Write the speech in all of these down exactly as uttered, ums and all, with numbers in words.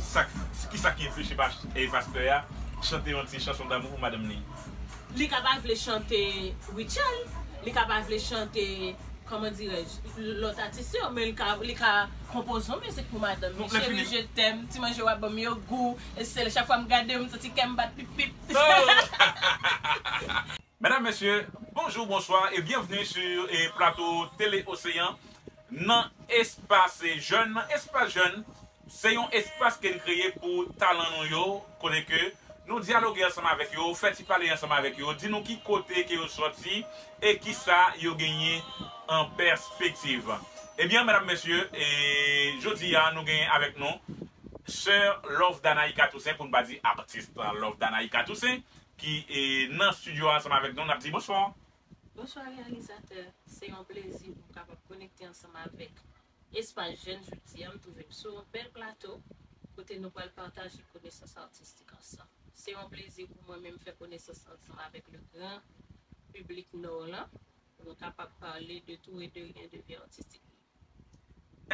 Sa, ki sa ki enflichi pas- e pastè a chante yon ti chanson damou pou madanm li? Li ka pa vle chante Rutshelle, li ka pa vle chante, kòman dirèj, lòt atis yo, men li ka, li ka konpoze yon mizik pou madanm li. Cheri, je t'aime, ti manje w ap ban m yo gou, e se chak fwa m gade w, m santi kè m bat pip pip. Medam, mesye, bonjou, bonswa e byenvni sou e plato Tele Oseyan nan Espas Jèn. Nan Espas Jèn, se yon espas ke n kreye pou talan nou yo, kote ke nou dyaloge ansanm avèk yo, fè ti pale ansanm avèk yo, di nou ki kote ke yo sòti e kisa yo genyen an pèspektiv. Ebyen, medam, mesye, e jodi a, nou genyen avèk nou Sè Lovedana Ika Toussaint, pou n pa di atis Lovedana Ika Toussaint, ki e, nan estidyo a ansanm avèk nou, n ap di bonswa. Bonswa, reyalizatè. Se yon plezi pou m kapab konekte ansanm avèk Espas Jèn jodi a. M twouve m sou yon bèl plato kote nou pral pataje konesans atistik ansanm. Se yon plezi pou mwen menm fè konesans ansanm avèk le gran piblik Nò lan, pou nou kapab pale de tou e de ryen de vi atistik li.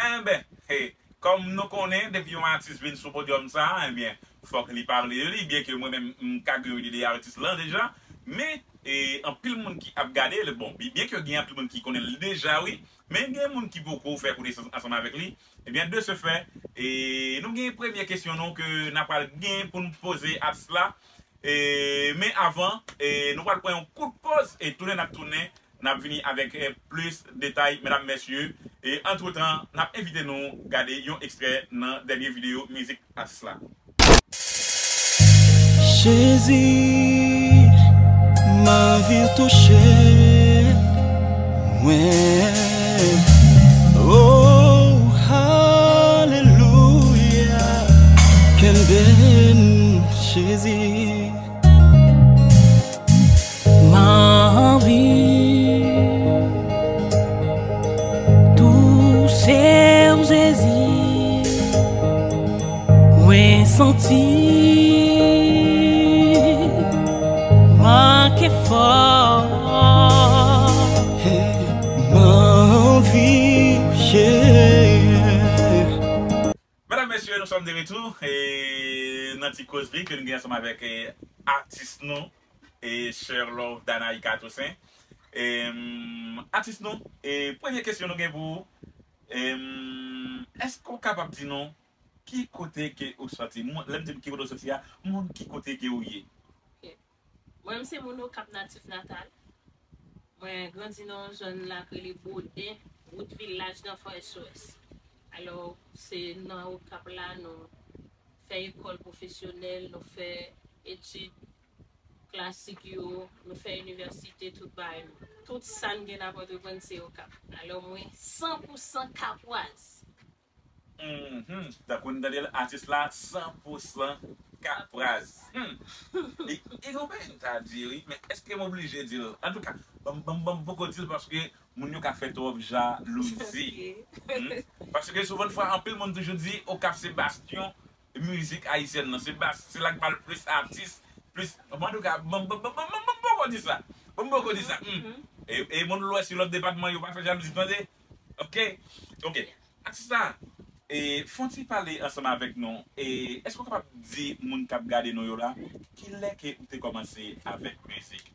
Enben, he, kòm nou konnen, depi yon atis vin sou podyòm sa a, enben, fòk li pale de li, byen ke mwen menm, m ka gen yon ide de atis lan deja, men, e, anpil moun ki ap gade, bon, bi- byen ke gen anpil moun ki konnen l deja, wi, men gen moun ki poko fè konesans ansanm avèk li, ebyen, de ce fait, e, nou gen premye kesyon nou ke n ap pral gen pou n poze atis la, e, men avan, e, nou pral pran yon kout poz, e tounen n ap tounen, n ap vini avèk, e, plis detay, medam, mesye. E antretan, n ap envite nou gade yon ekstrè nan dènye videyo mizik atis la. Jezi, m anvi w touche mwen. Oh, alelouya. Kenbe m, Jezi. M anvi touse w, Jezi. Mwen santi manke fò. M anvi w, Jezi. Medam, mesye, nous sommes de retour e, nan ti kozri ke nou gen ansanm avèk e, atis nou, e, Sè Lovedana Ika Toussaint. E, atis nou, e, premye kesyon nou gen pou ou, e, èske w kapab di nou ki kote ke ou sòti? Moun- Lè m di ki kote w sòti a, moun ki kote ke ou ye? Ok. Mwen, m se moun Okap natif natal. Mwen grandi nan yon zòn la k rele Boden, wout Vilaj Danfò, S O S. Alò, se nan Okap la nou fè ekòl pwofesyonèl, nou fè etid klasik yo, nou fè inivèsite, tout bagay nou. Tout sa n gen nan Pòtoprens, se Okap. Alò, mwen san pou san kapwaz. Mhm. Tankou n tande l, atis la san pou san kapwaz. Hmm. E, e gen yon bagay m ta di, wi, men èske m oblije di l? Antouka, ban m, ban m, ban m poko di l paske moun yo ka fè twòp jalouzi. Ok. Hmm? Paske souvantfwa, anpil moun toujou di, Okap se bastyon mizik ayisyèn nan. Se bas-, se la k ba l plis atis, plis. Bon, antouka, ban m, ban m, ban m, ban m, ban m poko di sa. Ban m poko di sa. Hmm. Mhm. E, e moun lwès yo, lòt depatman yo pa fè jalouzi, tande? Ok? Ok. Atis la, e, fè yon ti pale ansanm avèk nou. E, èske w kapab di moun k ap gade nou yo la, kilè ke ou te kòmanse avèk mizik?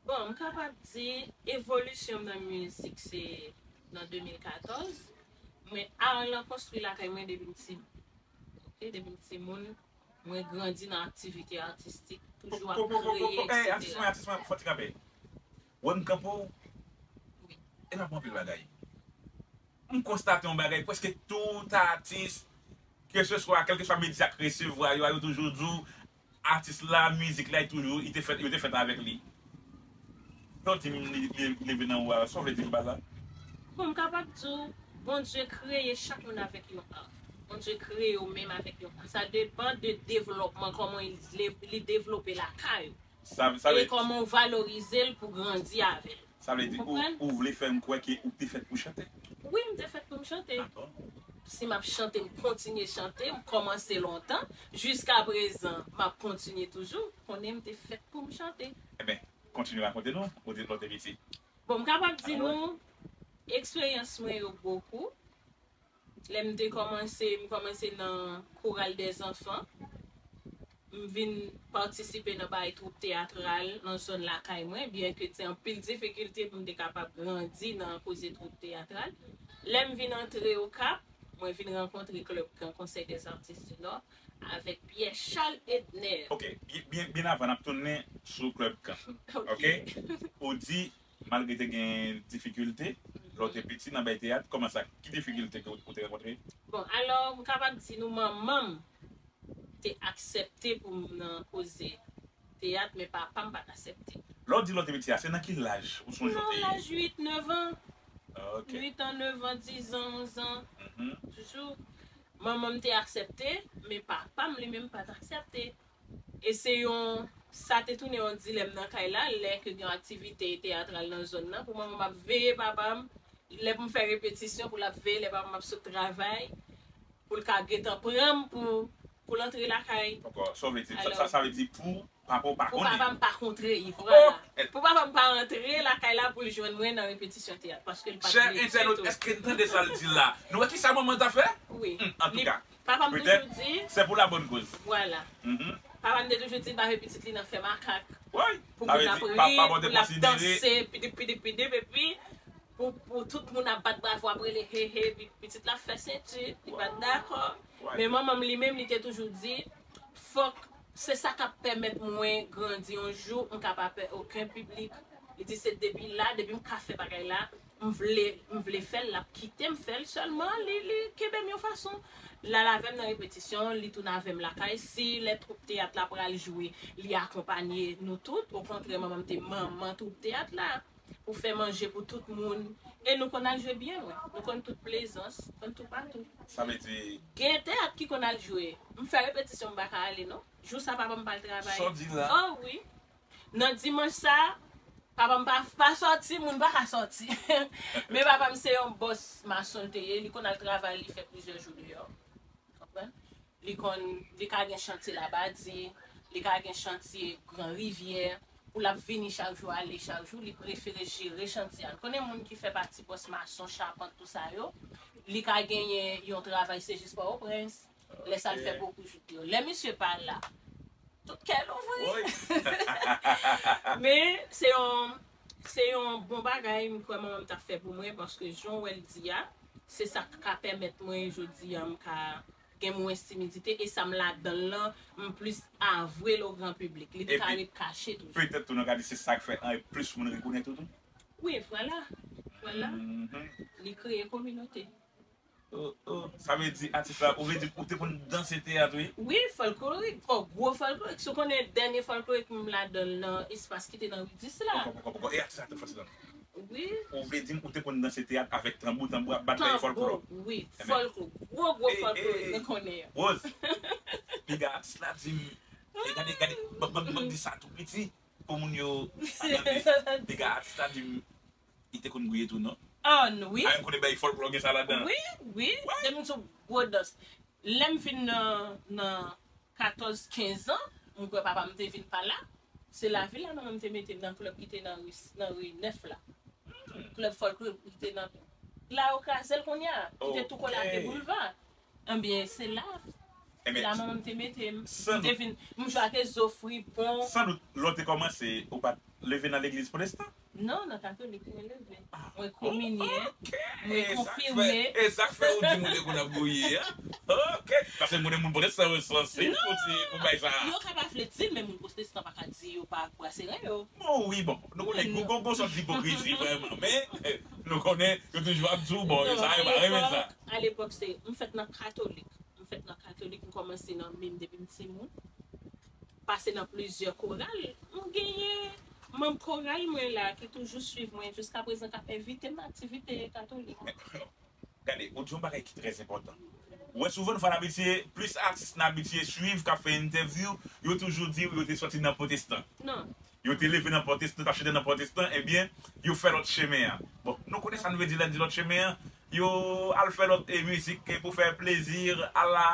Bon, m kapab di evolisyon m nan mizik se nan de mil katòz, men art lan konstwi lakay mwen depi m ti, ok, depi m timoun. Mwen grandi nan aktivite atistik, toujou ap kreye, etsetera. Atis mwen, atis mwen, fò ti kanpe. Wè m kanpe w, wi, e m ap anpil bagay. M konstate yon bagay, prèske tout atis, keseswa, kèlkeswa medya k resevwa yo a, yo toujou di w, atis la, mizik la, li toujou, li te fèt, yo te fèt avèk li. Lè w di m li, li, li leve nan ou a, sa w vle di m pa la? Bon, m kapab di w, Bondye kreye chak moun avèk yon art. Bondye kreye w menm avèk yon art. Sa depann de devlòpman, kòman li, li devlope lakay ou. Sa, sa e vle, kòman w valorize l pou grandi avè l. Sa vle di ou, ou vle fè m kwè ke ou te fèt pou chante? Wi, m te fèt pou m chante. Dakò. Si m ap chante, m kontinye chante, m kòmanse lontan, jiska prezan, m ap kontinye toujou, konnen m te fèt pou m chante. Enben, kontinye rakonte nou, ou te, lè w te piti. Bon, m kapab di nou, eksperyans mwen yo bokou. Lè m te kòmanse, m kòmanse nan Chorale des Enfants. M vin patisipe nan bagay twoup teyatral nan zòn lakay mwen, byen ke te anpil difikilte pou m te kapab grandi nan koze twoup teyatral. Lè m vin antre Okap, mwen vin rankontre Club Kan, Conseil des Artistes du Nord, avèk Pierre Charles Edner. Ok, byen, byen, byen avan n ap tounen sou Club Kan. Ok. Ok? Ou di, malgre te gen difikilte, lè w te piti nan bay teyat, kòman sa, ki difikilte ke ou, ou te rankontre? Bon, alò, m kapab di nou manman m te aksepte pou m nan koze teyat, men papa m pa t aksepte. Lè w di lè w te piti a, se nan ki laj ou sonje w te ye? Nan laj uit, nèf an. Ah, ok. Uit an, nèf an, diz an, onz an. Mhm. Toujou, manman m te aksepte, men papa m li menm pa t aksepte. E se yon, sa te tounen yon dilèm nan kay la, lè ke gen aktivite teyatral nan zòn nan, pou manman m ap veye papa m, lè pou m fè repetisyon, pou l ap veye lè papa m ap sot travay, pou l ka gentan pran m pou, pou l antre lakay. Ankò, sa w vle di, sa, alò, sa, sa vle di pou papa w pa pou konnen. Papa m pa kontre, oh, vwala. Pou papa m pa antre lakay la pou l jwenn mwen nan repetisyon teyat, paske l pa t vle ditou. Chè entènot, èske n tande sa l di la? Nou wè ki sa manman ta fè? Wi. Hmm, antouka, papa m toujou di, c'est pour la bonne cause. Vwala. Mhm. Papa m te toujou di l pa vle pitit li nan fè makak. Wi. Pou moun ap ri, pou l ap danse, pidip, pidip, pidip, epi pou, pou tout moun ap bat bravo, ap rele he he, pi-, pitit la ap fè senti, li pa t dakò. Wi. Men manman m li menm, li te toujou di, fòk se sa k ap pèmèt mwen grandi yon jou, m ka pa pè okenn piblik. Li di se depi la, depi m ka fè bagay la, m vle, m vle fè l, l ap kite m fè l, sèlman li, li kenbe m yon fason. L al avè m nan repetisyon, li tounen avè m lakay. Si lè twoup teyat la pral jwe, li akonpanye nou tout. Okontrè, manman m te manman twoup teyat la pou fè manje pou tout moun. E nou konn al jwe byen lwen. Nou konn tout Plezans, konn toupatou. Sa vle di gen teyat ki konn al jwe. M fè repetisyon, m pa ka ale non. Jou sa papa m pa al travay. Sa w di la? Oh wi. Nan dimanch sa, papa m pa, pa sòti, moun pa ka sòti. Men papa m se yon bòs mason l te ye, li konn al travay, li fè plizyè jou deyò. Konprann? Li konn, li ka gen chantye Labadi, li ka gen chantye Gran Rivyè, pou l ap vini chak jou, ale chak jou, li prefere jere chantye a. Konnen moun ki fè pati bòs mason, chapant, tou sa yo, li ka genyen yon travay, se jis Pòtoprens, lè sa l fè bokou jou deyò. Lè misye pa la, tout kè louvri. Wi. Men, se yon, se yon bon bagay, m kwè manman m t ap fè pou mwen, paske jan w wè l di a, se sa k ka pèmèt mwen, jodi a, m ka gen mwens timidite, e sa m ladan l lan, m plis avwe l o gran piblik. Li t ka ret kache toujou. Petèt tou, nou ka di se sa k fè an, plis moun rekonèt ou tou? Wi, vwala. Vwala. Mhm. Li kreye kominote. Oh, oh. Sa vle di, atis la, ou vle di, ou te konn danse teyat, wi? Wi, fòlklorik. Oh, gwo fòlklorik. Si w konnen dènye fòlklorik m ladan l nan espas ki te nan ri dis la. Poko, poko, poko. E atis la te fòse dan. Wi. Ou vle di m ou te konn danse teyat avèk tanbou, tanbou ap bat bay fòlklò? Tanbou, wi. Fòlklò. Gwo, gwo fòlklorik, nou konnen yo. Rose, piga atis la di m, e gade, gade, ban, ban, ban m di sa tou piti, pou moun yo pa tande. Piga atis la di m, li te konn gouye tou, non? Oh, n-, wi. A, m konnen bay fòlklò gen sa ladan. Wi, wi. Depi m sou gwo dans. Lè m vin nan, nan katòz, kenz an, m kwè papa m te vin pa la. Se lavil la, manman m te mete m nan klèb ki te nan ri, nan ri nèf la. Klèb fòlklò ki te nan, la yo kraze l kounye a. Ki te tou kole ak de boulva. Ebyen, se la. Ebyen, la manman m te mete m. M te vin, m jwe ak Ezo, Fripon. Sandout, lè w te kòmanse, ou pa t leve nan legliz pwotestan? Non, nan katolik mwen leve. Mwen kominye, mwen konfime. E sa k fè ou di m ou te konn ap gouye a? Ok. Paske m konnen moun pwotestan yo sansib pou ti, pou bay sa. Yo ka pa vle di l, men moun pwotestan pa ka di yo pa brase ren yo. Bon, wi, bon. Nou konnen gon, gon, gon sòt ipokrizi, vrèman. Men, eh, nou konnen yo toujou ap di w, bon, sa, yo pa renmen sa. Non, alepòk, alepòk, se, m fèt nan katolik. M fèt nan katolik, m kòmanse nan mim depi m timoun. Pase nan plizyè koral. M genyen manm koral mwen la ki toujou swiv mwen jiskaprezan, k ap envite m nan aktivite katolik. Men, gade, ou di yon bagay ki trè enpòtan. Ou wè, souvan, nou fwa n abitye, plis atis n abitye swiv, k ap fè entèvyou, yo toujou di w yo te sòti nan pwotestan. Non. Yo te leve nan pwotestan, t ap chante nan pwotestan, ebyen, yo fè lòt chemen an. Bon, nou konnen sa n vle di lè n di lòt chemen an. Yo al fè lòt, eh, mizik, eh, pou fè plezi a la,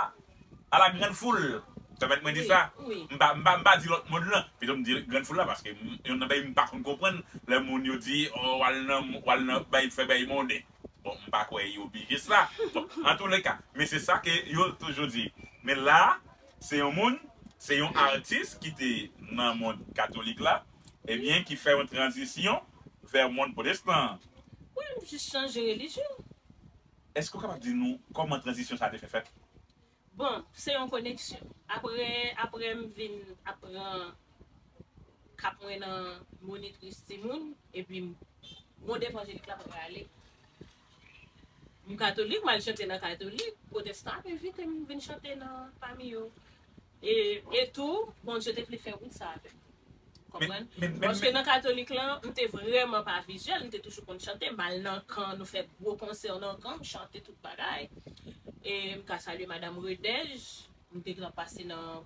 a la grande foule. Pèmèt mwen di sa. Wi, wi. M pa, m pa, m pa di lòt mond lan. Pito m di grande foule la, paske m, youn nan bagay m pa konn konprann, lè moun yo di, oh, w al nan, w al nan bay, fè bay monnen. Bon, m pa kwè yo oblije sa. Bon, antouleka, men se sa ke yo toujou di. Men la, se yon moun, se yon atis ki te nan mond katolik la, ebyen, ki fè yon tranzisyon vè mond pwotestan an. Wi, m jis chanje relijyon. Èske w kapab di nou kòman tranzisyon sa a te fè fèt? Bon, se yon koneksyon. Apre, apre m vin aprann k ap mwen nan monitris timoun, epi m, mond evanjelik la pa prale. M katolik, m al chante nan katolik, pwotestan ap envite m vin chante nan pami yo. E, e tou, Bondye te vle fè wout sa avè m. Konprann? Men, men, Paske men nan katolik lan, m te vrèman pa vizyèl, m te toujou konn chante, m al nan kan, nou fè gwo konsè nan kan, m chante tout bagay. E m ka salye madanm Redèj, m te gentan pase nan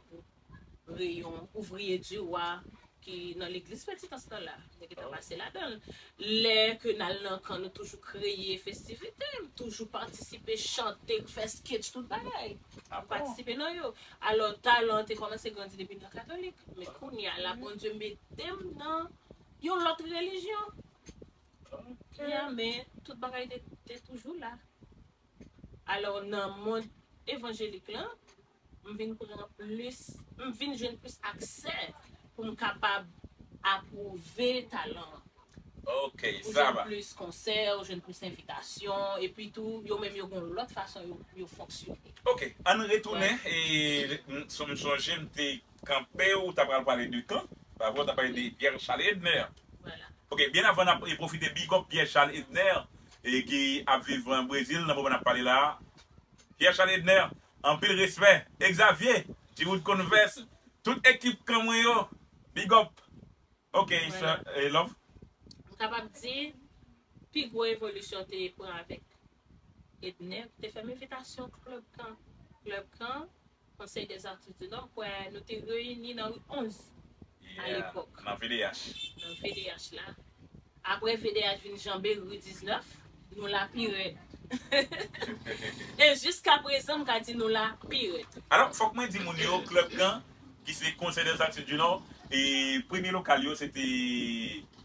reyon Ouvrier du Roi ki nan legliz Petitans lan la. M te gentan pase ladan l. Lè ke n al nan kan, nou toujou kreye festivite, m toujou patisipe, chante, fè sketch, tout bagay. M patisipe nan yo. Alò, talan an te kòmanse grandi depi m nan katolik. Men kounye a la, Bondye mete m nan yon lòt relijyon. Ya, men tout bagay te, te toujou la. Alò, nan mond evanjelik lan, m vin pran plis, m vin jwenn plis aksè pou m kapab apwouve talan an. Ok, ou sa jwenn va. Plis konsè, ou jwenn plis envitasyon, epi tou, yo menm yo gen yon lòt fason yo, yo fonksyone. Ok, ann retounen, e, m, m sonje m te kanpe, ou ta pral pale de kan, pa vre, ou ta pale de Pierre Charles Edner. Vwala. Ok, byen avan n ap, e, pwofite big up Pierre Charles Edner, e, ki ap viv an Brezil, nan moman n ap pale la a. Pierre Charles Edner, anpil respè. Exavier, Giroud Converse, tout ekip kan mwen yo, big up. Ok, vwala. Sè, e, love. M kapab di, pi gwo evolisyon te pran avèk Edner, te fè m envitasyon Club Kan. Club Kan, Conseil des Artistes du Nord, m kwè nou te reyini nan ri onz a lepòk. Nan V D H. Nan V D H la. Apre V D H vin janbe ri diznèf, nou la pi rèd. E jiska prezan, m ka di nou la pi rèd. Alò, fòk mwen di moun yo, Club Kan, ki se Conseil des Artistes du Nord, e premye lokal yo, se te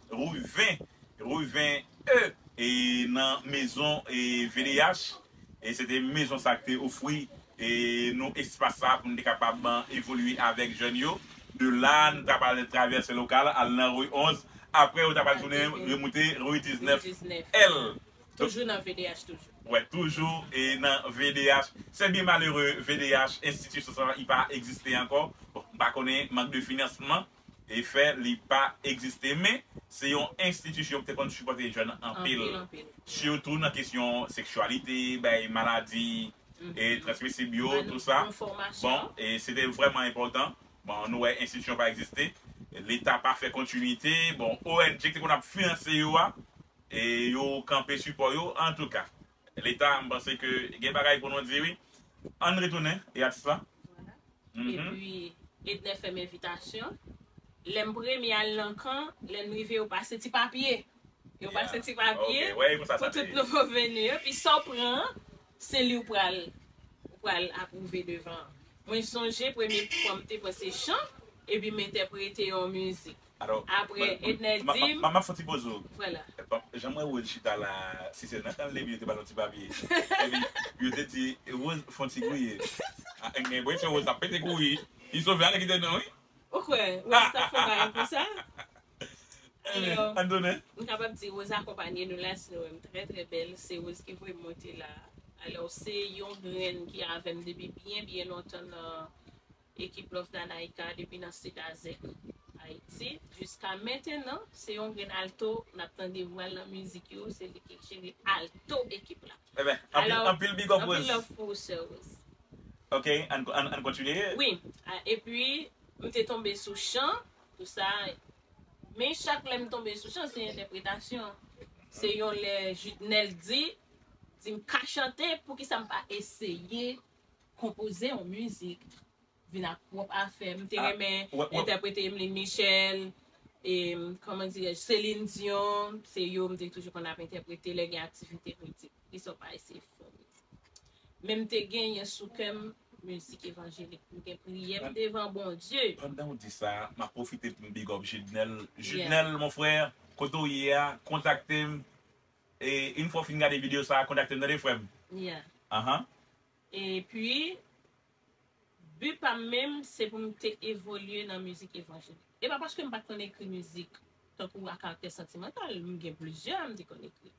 Rue ven, Rue ven E, e nan mezon, e V D H, e se te mezon sa ki te ofri, e nou espas sa pou nou te kapab, e, evolye avèk jèn yo. De la, nou ta pral travèse lokal, al nan Rue onz. Apre, ou ta pral tounen remoute Rue diznèf L. Toujou nan V D H, toujou. Wè, toujou, e nan V D H. Se byen malere, V D H, enstitisyon sa, li pa egziste ankò. Bon, m pa konnen, mank de finansman, e fè li pa egziste. Men, se yon enstitisyon ki te konn sipòte jèn anpil. Anpil, anpil. Sitou nan kesyon seksyalite, bay maladi, e transmisib yo, tout sa. Bon, e se te vrèman enpòtan. Bon, nou wè enstitisyon pa egziste. Leta pa fè kontinite. Bon, O N G ki te konn ap finanse yo a, e yo kanpe sipò yo. Antouka, Leta, m panse ke gen bagay pou nou di, wi. Ann retounen, e atis la? Vwala. Mhm. Epi, Edner fè m envitasyon. Lè m premye al nan kan, lè n rive, yo pase ti papye. Yo pase ti papye pou tout nouvo veni yo. Epi sa w pran an, se li w pral, ou pral apwouve devan an. Mwen sonje premye fwa m te pran se chan, epi m entèprete yon mizik. Alò, apre, Edner di m, m ap fè yon ti poze w. Vwala. Jan m wè Rose chita la, si se nan tan l depi yo te ba l yon ti papye. Epi, yo te di, Rose, fè yon ti griye. A, enben, se Rose ap pete kouri. Li sove ale kite nou, wi. Ou kwè, Rose t ap fè yon bagay konsa? Alò, ann tounen. M kapab di Rose akonpanye nou la, se yon trè, trè bèl. Se Rose ki voye m monte la. Alò, se yon grenn ki avè m depi byen, byen lontan nan ekip Love Danaika depi nan Sid Azèk, Ayiti. Jiska mentenan, se yon grenn alto, n ap tande vwa l nan mizik yo, se li ki jere alto ekip la. Enben, anpil, anpil big up, Rose. Anpil love pou ou, sè Rose. Ok, ann, ann, ann kontinye. Wi, a, epi, m te tonbe sou chan, tout sa. Men chak lè m tonbe sou chan, se entèpretasyon. Se yon lè Jidnèl di, di m ka chante, poukisa m pa eseye konpoze yon mizik, vin ak pwòp afè m. M te renmen entèprete Emeline Michel, e, kòman dirèj, Celine Dion, se yo m te toujou konn ap entèprete lè gen aktivite mizik. Kisa w pa eseye fè mizik? Men m te genyen sou kè m mizik evanjelik. M gen priyè m devan Bondye. Pandan w di sa, m ap pwofite pou m big up Jidnèl. Jidnèl, mon frè, kote w ye a, kontakte m. E, yon fwa w fin gade videyo sa a, kontakte m, tande, frè m. Yeah. Ahan. Epi, bi pa m menm, se pou m te evolye nan mizik evanjelik. E pa paske m pa t konn ekri mizik, tankou a karaktè santimantal, m gen plizyè m te konn ekri.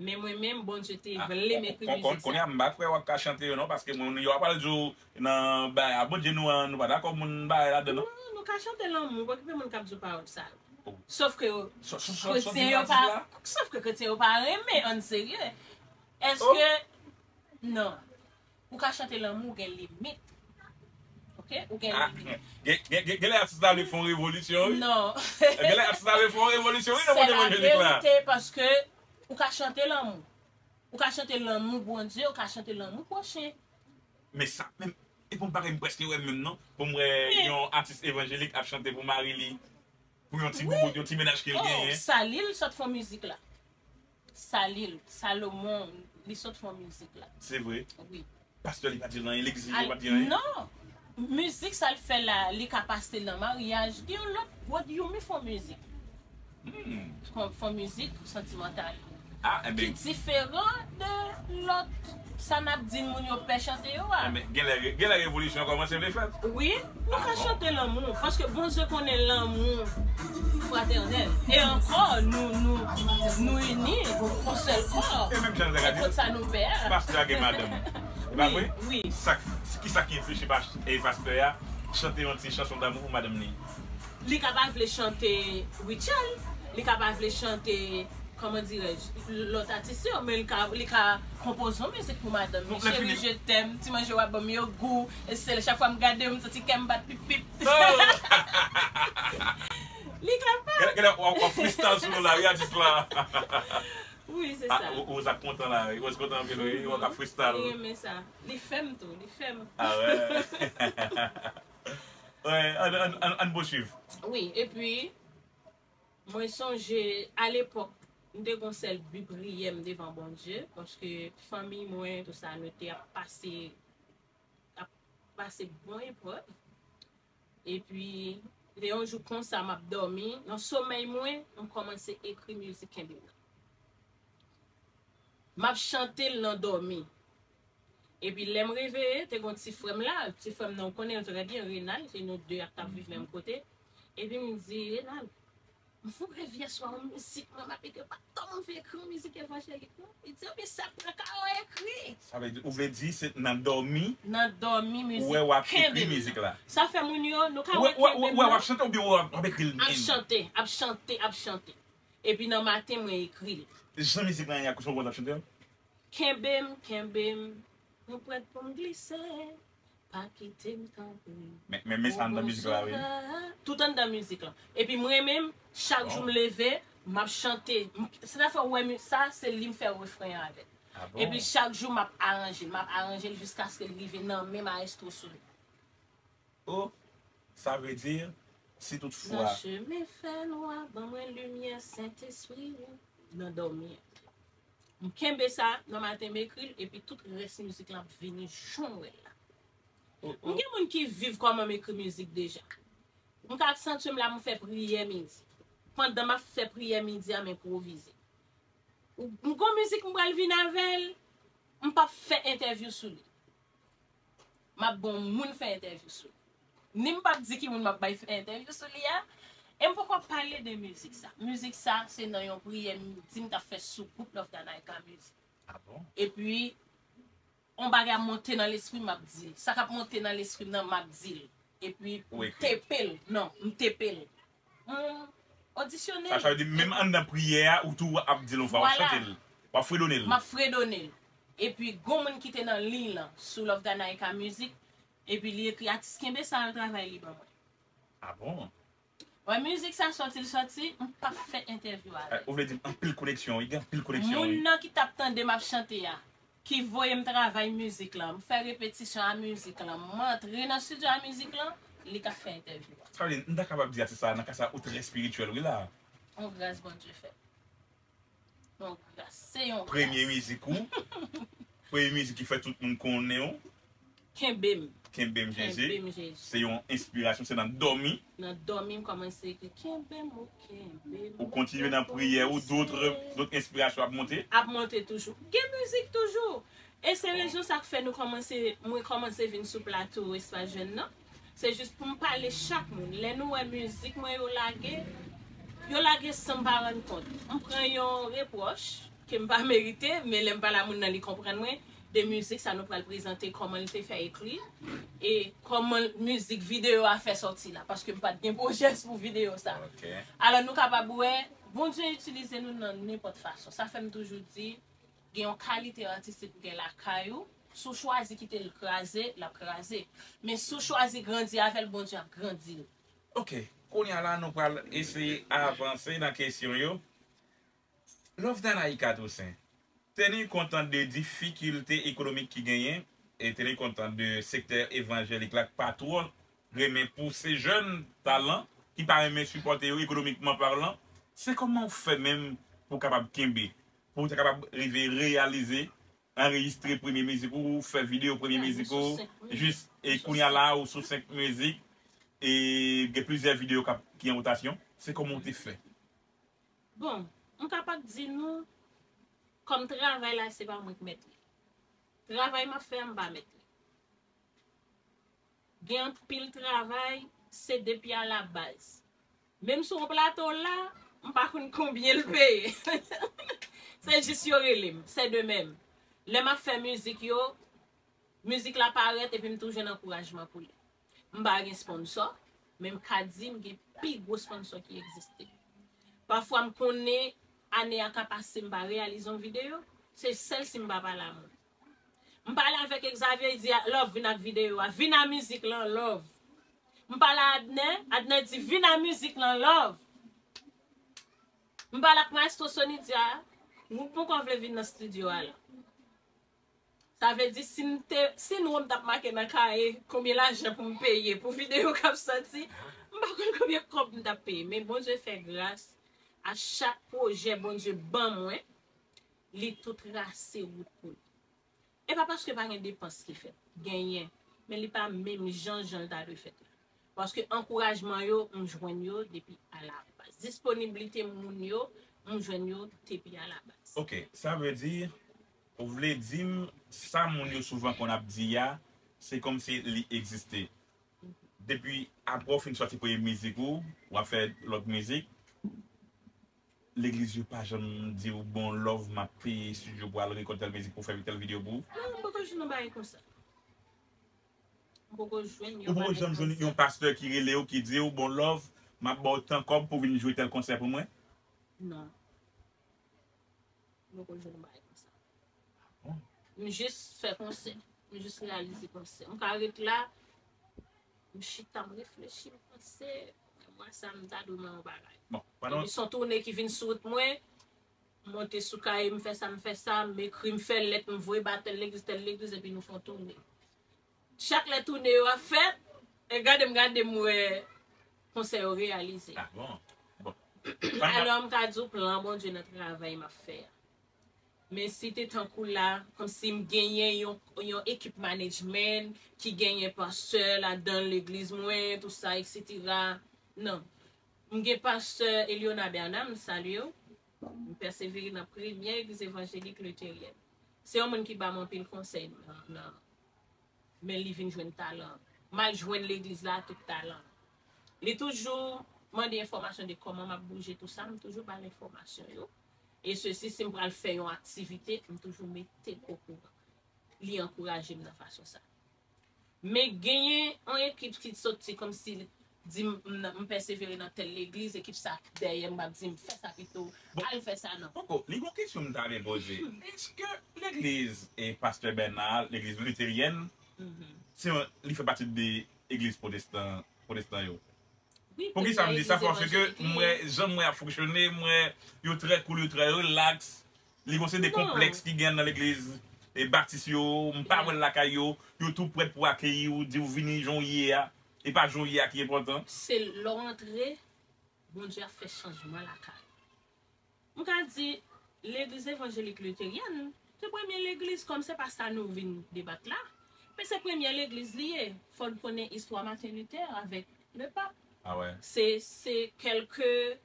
Men mwen menm, Bondye te vle m ekri mizik sa. Kounye a m pa kwè w ap ka chante yo non, paske moun yo ap al di w nan bagay a Bondye nou an, nou pa dakò moun bagay ladan non. Non, nou ka chante lanmou, pa okipe moun k ap di w pawòl sa yo. Sof ke kretyen yo pa, sof ke kretyen yo pa renmen, ann serye. Èske, non. Ou ka chante lanmou, ou gen limit. Ok? Ou gen limit. Gen lè atis la vle fè yon revolisyon, wi. Non. Gen lè atis la vle fè yon revolisyon, wi, nan mond evanjelik la. Se la verite, paske ou ka chante lanmou. Ou ka chante lanmou Bondye, ou ka chante lanmou pwochen. Men sa, men, e pou m pa gen, m prèske wè menm non, pou m wè yon atis evanjelik ap chante pou mari li, pou yon ti boubout, yon ti mennaj ke l genyen. Sa li, l sot fè mizik la. Sa li, Salomon, li sot fè mizik la. Se vre? Wi. Pastè li pa di l anyen, legliz yo pa di anyen? Non. Mizik sa l fè la, li ka pase nan maryaj. Gen yon lòt, Rod Yumi fè mizik. Fè mizik santimantal. Ah, enben. Ki diferan de lòt sa n ap di moun yo pè chante yo a. Enben, gen lè, gen lè revolisyon kòmanse vle fèt. Wi, nou ka chante lanmou, paske Bondye konnen lanmou fratènèl. E ankò, nou, nou, nou ini, yon sèl kò. E menm jan l te ka di, Kot sa nou pè a. Pastè a gen madanm. E pa vre? Wi. Sa, ki sa ki enfliche pa, e pastè a chante yon ti chanson damou pou madanm li? Li ka pa vle chante Rachel, li ka pa vle chante, comment dirais-je, lòt atis yo, men li ka, li ka konpoze yon mizik pou madanm li. Cheri, je t'aime, ti manje w ap ban m yo gou, e se chak fwa m gade w, m santi kè m bat pip pip. Li ka pa. Gade, gade, w ap freestyle sou nou la, wi, atis la. Wi, se sa. Ou, ou sa kontan la, wi, ou kontan anpil, wi, w ap freestyle. Li renmen sa. Li fè m tou, li fè m. Ah, wè. Wè, ann, ann, ann, ann pouswiv. Wi, epi, mwen sonje, alepòk, m te gon sèl bi priyè m devan Bondye, paske fanmi mwen, tou sa, nou te ap pase, ap pase bon eprèv. Epi, te yon jou konsa, m ap dòmi, nan somèy mwen, m kòmanse ekri mizik Kenbe m nan. M ap chante l nan dòmi. Epi lè m reveye, te gon ti frè m la, ti frè m nan, ou konnen l trè byen, Renal, se nou de ak t ap viv menm kote. Epi m di, Renal, m fè yon rèv yè swa, yon mizik mwen m ap ekri, pa t kòmanse ekri yon mizik evanjelik non. Li di, ebyen sa pran ka w ekri. Sa vle di, ou vle di se nan dòmi, nan dòmi mizik, ou wè w ap ekri mizik la. Sa fè moun yo, nou ka wè Kenbe m nan. Ou wè w ap chante oubyen w ap ekri l menm? Ap chante, ap chante, ap chante. Epi nan maten, mwen ekri l. Jan mizik lan ye a, kousa w ap chante l? Kenbe m, kenbe m, mwen prèt pou m glise, pa kite m tanpri. Men, men, men sa anndan mizik la, wi. Tout anndan mizik lan. Epi mwen menm, chak jou m leve, m ap chante. Se sa fè w wè sa, se li m fè refren an avè l. Epi chak jou m ap aranje l, m ap aranje l jiskaske l rive nan men maestro sou li. Oh, sa vle di, si toutfwa. Nan chemen fènwa, ban mwen limyè Sentespri ou nan dòmi an. M kenbe sa nan maten, m ekri l, epi tout rès mizik lan ap vini jan w wè l la. M gen moun ki viv kòman m ekri mizik deja. M ka santi m la, m fè priyè midi. Pandan m ap fè priyè midi a, m enpwovize. M gon mizik m pral vin avè l, m p ap fè entèvyou sou li. M ap ba yon moun fè entèvyou sou li. Ni m p ap di ki moun m ap bay fè entèvyou sou li a. E m poko ap pale de mizik sa. Mizik sa, se nan yon priyè midi m t ap fè sou gwoup Love Danaika Music. Ah bon? Epi, yon bagay ap monte nan lespri m, m ap di l. Sa k ap monte nan lespri m nan, m ap di l. Epi, m tepe l. Non, m tepe l. M odisyone l. Sa, sa vle di, menm anndan priyè a, ou tou ap di l yon fwa, w ap chante l. W ap fredone l. M ap fredone l. Epi, gon moun ki te nan liy lan, sou Love Danaika Music, epi li ekri, atis, kenbe sa, yon travay li ban mwen. Ah bon? Wè, mizik sa sòti l sòti, m p ap fè entèvyou avè l. Ou vle di anpil koneksyon, wi, gen anpil koneksyon, wi. Moun nan ki t ap tande m ap chante a, ki voye m travay mizik lan, m fè repetisyon a mizik lan, m antre nan estidyo a mizik lan, li k ap fè entèvyou a. Sa vle di, m ta kapab di atis sa, nan ka sa, ou trè espirityèl, wi la. Yon gras Bondye fè. Yon gras, se yon gras. Premye mizik ou, premye mizik ki fè tout moun konnen w. Kenbe m. Kenbe m Jezi. Kenbe m Jezi. Se yon enspirasyon, se nan dòmi. Nan dòmi m kòmanse ekri kenbe m ou kenbe m. Ou kontinye nan priyè ou, dòt dòt enspirasyon ap monte. Ap monte toujou. Gen mizik toujou. E se rezon sa k fè nou kòmanse, mwen kòmanse vin sou plato Espas Jèn nan. Se jis pou m pale chak moun. Lè nou wè mizik mwen yo lage, yo lage san m pa rann kont. M pran yon repwòch ke m pa merite, men lè m pale a moun nan li konprann mwen, de mizik sa nou pral prezante, kòman l te fè ekri, e kòman mizik videyo a fè sòti la, paske m pa t gen pwojè pou videyo sa. Ok. Alò nou kapab wè, Bondye itilize nou nan nenpòt fason. Sa fè m toujou di, gen yon kalite atistik ou gen lakay ou, si w chwazi kite l kraze, l ap kraze. Men si w chwazi grandi avè l, Bondye ap grandi l. Ok, kounye a la nou pral eseye avanse nan kesyon yo. Love Danaïka Toussaint, teni kontan de difikilte ekonomik ki genyen, e teni kontan de sektè evanjelik la k pa twò renmen pouse jèn talan, ki pa renmen sipòte yo ekonomikman palan, se kòman w fè menm pou w kapab kenbe, pou w te kapab rive reyalize, anrejistre premye mizik ou, fè videyo premye mizik ou, jis e kounye a la ou sou senk mizik, e gen plizyè videyo k ap, ki an wotasyon, se kòman w te fè? Bon, m kapab di nou, kòm travay la, se pa mwen k mèt li. Travay m ap fè a, m pa mèt li. Gen anpil travay, se depi a la baz. Menm sou yon plato la, m pa konn konbyen l peye. Se jis yo rele m, se de menm. Lè m ap fè mizik yo, mizik la parèt epi m tou jwenn ankourajman pou li. M pa gen sponsò, men m ka di m gen pi gwo sponsò ki egziste. Pafwa m konnen ane a ka pase m pa reyalize yon videyo, se sèl si m pa pale a moun. M pale avèk Xavier, li di, "Love, vin ak videyo a, vin a mizik lan, love." M pale a Adnen, Adnen di, "Vin a mizik lan, love." M pale ak Maestro Sony, di, "A, ou ponkò vle vin nan estidyo a la." Sa vle di, si m te, si non m t ap make nan kaye konbyen lajan pou m peye pou videyo k ap sòti, m pa konn konbyen kòb m t ap peye. Men Bondye fè gras, a chak pwojè Bondye ban mwen, li tou trase wout pou li. E pa paske pa gen depans ki fèt. Genyen. Men li pa menm jan jan l ta dwe fèt la. Paske ankourajman yo, m jwenn yo depi a la baz. Disponiblite moun yo, m jwenn yo depi a la baz. Ok, sa vle di, ou vle di m sa moun yo souvan konn ap di a, se kòmsi li egziste. Depi apre w fin sòti premye mizik ou, w ap fè lòt mizik, legliz yo pa janm di w, "Bon, love, m ap peye estidyo pou al rekòd tèl mizik pou fè tèl videyo pou ou"? Non, m poko jwenn yon bagay konsa. M poko jwenn yon Ou poko janm jwenn yon pastè ki rele w, ki di w, "Bon, love, m ap ba w tan kòb pou vin jwe tèl konsè pou mwen"? Non. M poko jwenn yon bagay konsa. Bon. M jis fè konsè. M jis reyalize konsè. M ka ret la, m chita, m reflechi, m panse, mwa sa m ta dwe mwen yon bagay. Bon, pandan Epi se yon toune ki vin sou wout mwen, m monte sou kaye, m fè sa, m fè sa, m ekri, m fè lèt, m voye ba tèl legliz, tèl legliz, epi nou fè yon toune. Chak lè toune yo ap fèt, e gade m gade m wè konsè yo reyalize. Ah, bon. Bon. Alò m ka di w plan Bondye nan travay m ap fè a. Men si te tankou la, kòmsi m genyen yon, yon ekip management ki genyen pastè ladan legliz mwen, tou sa, et cetera. Non. M gen pastè Eliona Bernard, m salye w. M pèsevere nan premyè legliz evanjelik Lutheryèn. Se yon moun ki ba m anpil konsèy nan, nan, men li vin jwenn talan. M al jwenn legliz la tout talan. Li toujou mande enfòmasyon de kòman m ap bouje tou sa, m toujou ba l enfòmasyon yo. E sesi, si m pral fè yon aktivite, m toujou mete l okouran. Li ankouraje m nan fason sa. Men genyen yon ekip ki soti kòmsi di m, m, m pèsevere nan tèl legliz, ekip sa dèyè m, ap di m, "Fè sa pito, al fè sa non." Poko, li gon kesyon m ta vle poze. Èske legliz e pastè Bernard, legliz luteryèn, Mhm. se yon, li fè pati de egliz pwotestan, pwotestan yo? Wi, Poukisa m di sa? egliz Paske evanjelik m wè jan m wè ap fonksyone, m wè yo trè cool, yo trè relax. Li gon se de Non. Konplèks ki gen nan legliz e batis yo, m pa wè l lakay yo, yo tou prèt pou akeyi w, di w vini jan w ye a. E pa jan w ye a ki enpòtan. Se lè w antre, Bondye ap fè chanjman lakay ou. M ka di, legliz evanjelik luteryèn, te premye legliz, kòm se pa sa nou vin debat la, Se premye legliz li ye. Fò n konnen istwa Martin Luther avèk le pap. Ah ouais. Se se kèlke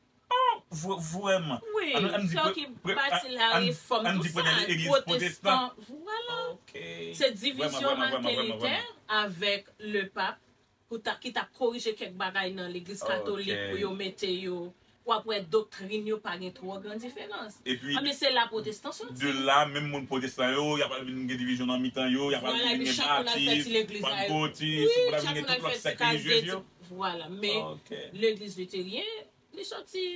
Vre- Vrèman. Wi, An- an di sa pre- ki pre- bati la an- refòm an di tou premye sa, legliz pwotestan. Vwala. Ok. Se divizyon Vrèman, vrèman, Martin vrèman, vrèman, Luther vrèman. Avèk le pap pou ta, ki t ap korije kèk bagay nan legliz katolik Ok. Pou yo mete yo. W ap wè doktrin yo pa gen twò gran diferans. Epi Ah, men se la pwotestan soti. De la, menm moun pwotestan yo, y ap vin gen divizyon nan mitan yo, y ap Vwala, vin epi gen chak moun al fè ti batis, legliz la. pankotis, Wi, pou la chak vin gen moun tout al lòt fè ti sèk kazeti. relijyez yo. Vwala, men Ok. legliz literyen, li soti.